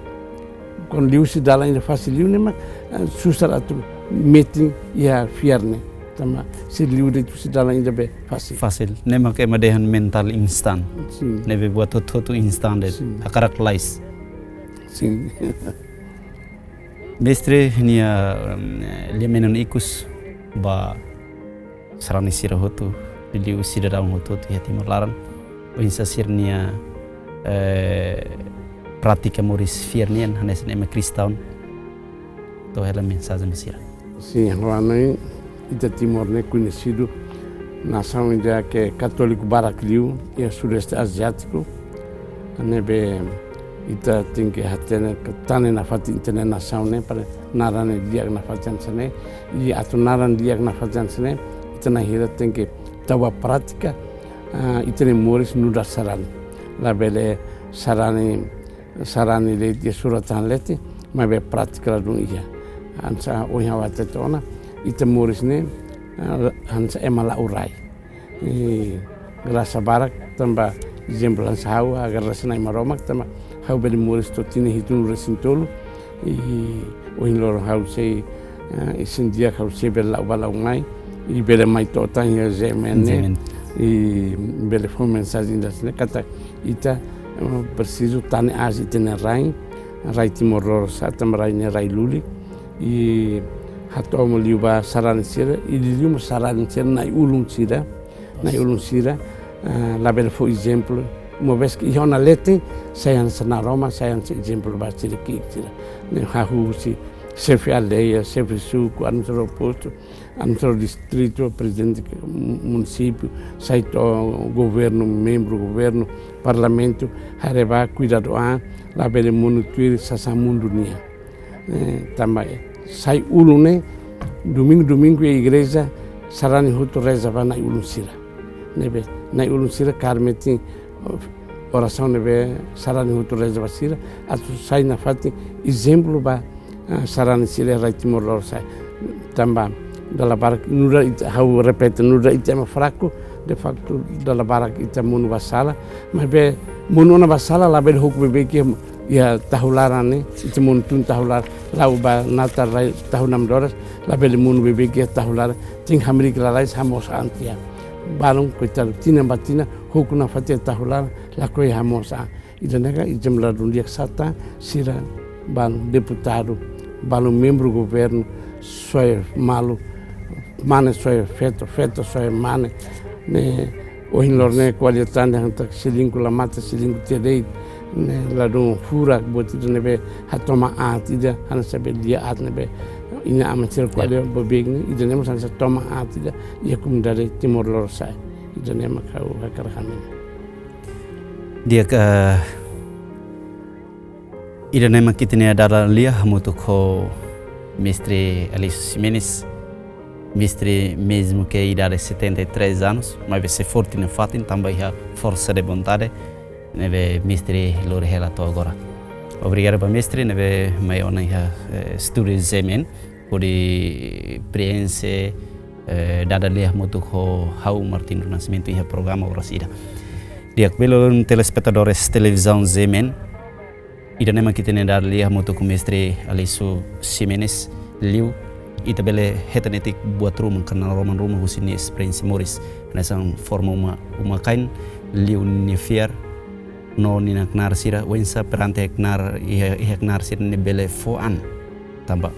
Kuandu liu husi dalan ida fasil liu ne'e mak, eh, susar atu metin iha fiar ne'e. Tanba sira liu de'it husi dalan ida be fasil. Fasil. Ne'e mak ema dehan mentál instan. Sin. Ne'ebé buat hotu-hotu instan de'it. Sin. Hakarak lalais. Sin. Mestre nia, em, lia-menon ikus ba sarani sira hotu, liuliu sidadaun hotu-hotu iha Timor laran. Oinsá sira-nia, eh, prátika moris fiar nian hanesan ema kristaun. To'o hela mensajen ba sira. Sin, ha'u hanoin ita Timor ne'e koñesidu nasaun ida ke katóliku barak liu iha Sudeste Aziátiku. Ne'ebé ita tenke hatene, tane nafatin ita-nia nasaun ne'e para naran ne'e di'ak nafatin hanesan ne'e. I atu naran di'ak nafatin hanesan ne'e, ita na'in hira tenke tau ba prátika, ah, ita-nia moris nu'udar sarani. Labele sarani, sarani de'it iha surat-tahan leten, maibé prátika ladún iha. Hanesan ohin ha'u hatete ona, ita moris ne'e, ah, hanesan ema la'o rai. I grasa barak, tanba ezemplu hanesan ha'u, agradese Na'i Maromak, tanba ha'u bele moris to'o tinan hitunulu resin tolu, i ohin loron ha'u sei, eh, isin-di'ak ha'u sei bele la'o bá la'o mai, i bele mai to'o tan iha G M N ne'e, G M N, i bele fó mensajen ida hanesan ne'e katak ita, eh, presiza tane aas ita-nia rai, rai Timor Lorosa'e, tanba rai ne'e rai lulik, i hato'o mós liu ba sarani sira, i liuliu mós sarani sira na'i-ulun sira, na'i-ulun sira, eh, labele fó ezemplu, uma vez ke iha ona leten, sai hanesan naroman, sai hanesan ezemplu ba sira ki'ik sira. Ne'e hahú husi xefe aldeia, xefe suku, administradór postu, administradór distritu, prezidente munisípiu, sai to'o governu, membru governu, parlamentu, haree bá kuidadu an, labele monu tuir sasán mundu nian. Eh, tanba sai ulun ne'e, domingu-domingu iha igreja, sarani hotu reza ba na'i-ulun sira. Ne'ebé, na'i-ulun sira kaer metin, eh, orasaun ne'ebé sarani hotu reza ba sira, atu sai nafatin ezemplu ba, eh, sarani sira rai Timor Lorosa'e. Tanba dala barak nu'udar ita, ha'u repete, nu'udar ita ema fraku, de faktu dala barak ita monu ba sala, maibé monu ona ba sala labele hoko beibeik iha tahu laran ne'e, ita monu tun tahu laran, la'o ba natar rai tahu namdoras, labele monu beibeik iha tahu laran, tenke hamriik lalais hamoos an tiha. Balun koitadu tinan ba tinan, hoko nafatin iha tahu laran, lakohi hamoos an. Ida-ne'e ka ezemplu ladún di'ak, Satán, sira balun deputadu, Balu membru governu soe malu, mane soe feto, feto soe mane. Ne'e ohin loron ne'e ko'alia tan dehan katak selingku la mate, selingku tiha de'it. Ne'e ladún furak buat ida ne'ebé hatoman aat ida, hanesan be lia aat ne'ebé inan-aman sira ko'alia ba beg ne'e, ida-ne'e mós hanesan toman aat ida iha komunidade Timor Lorosa'e. Ida-ne'e mak ha'u hakarak hanoin. Di'ak, eh, ida-ne'e mak ita-nia dada lia hamutuk ho Mestre Alisio Ximenes. Mestre, mezmu ke idade setenta e três anos, maibé sei forte nafatin, tanba iha forsa de vontade ne'ebé Mestre lori hela to'o agora. Obrigadu ba Mestre ne'ebé mai ona iha, eh, estúdiu G M N, hodi preenxe, eh, dada lia hamutuk ho ha'u Martin do Nascimento iha programa Oras Ida. Di'ak, belun telespetadores televizaun G M N, ida-ne'e mak ita-nia dada lia hamutuk ho Mestre Alisio Ximenes, liu ita bele hetan netik buat ruma, knaar roman ruma husi nia esperiénsia moris, hanesan forma uma, uma-kain, liu nia fiar no nia knaar sira, oinsá perante knaar, iha, iha knaar sira-ne'e bele fó an. Tanba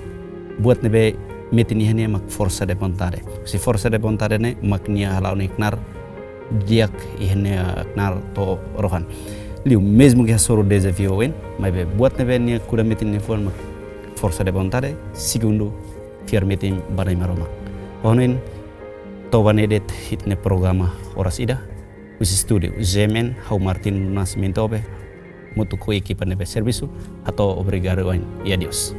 buat ne'ebé metin iha nia mak forsa de vontade. Husi forsa de vontade ne'e mak nia hala'o nia knaar di'ak iha nia knaar to'o rohan. Liu, mezmu ke hasoru dezafiu oioin, maibé buat ne'ebé nia kuda metin nia fuan mak forsa de vontade, segundu, fiar metin ba Nai Maromak. Ha'u hanoin, to'o ba ne'e de'it ita-nia programa Oras Ida, husi estúdiu G M N, ha'u Martin Nascimento Obe, hamutuk ho ekipa ne'ebé servisu, hato'o obrigadu wa'in, i adeus.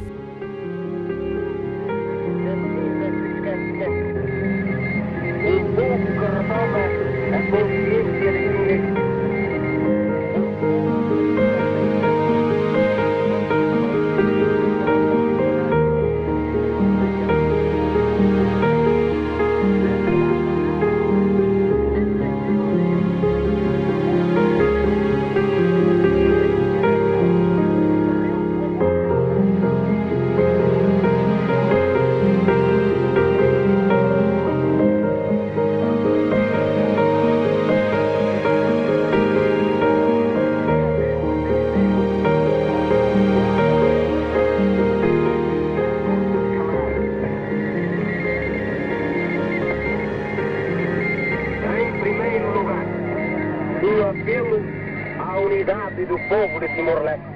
Em primeiro lugar, um apelo à unidade do povo de Timor-Leste.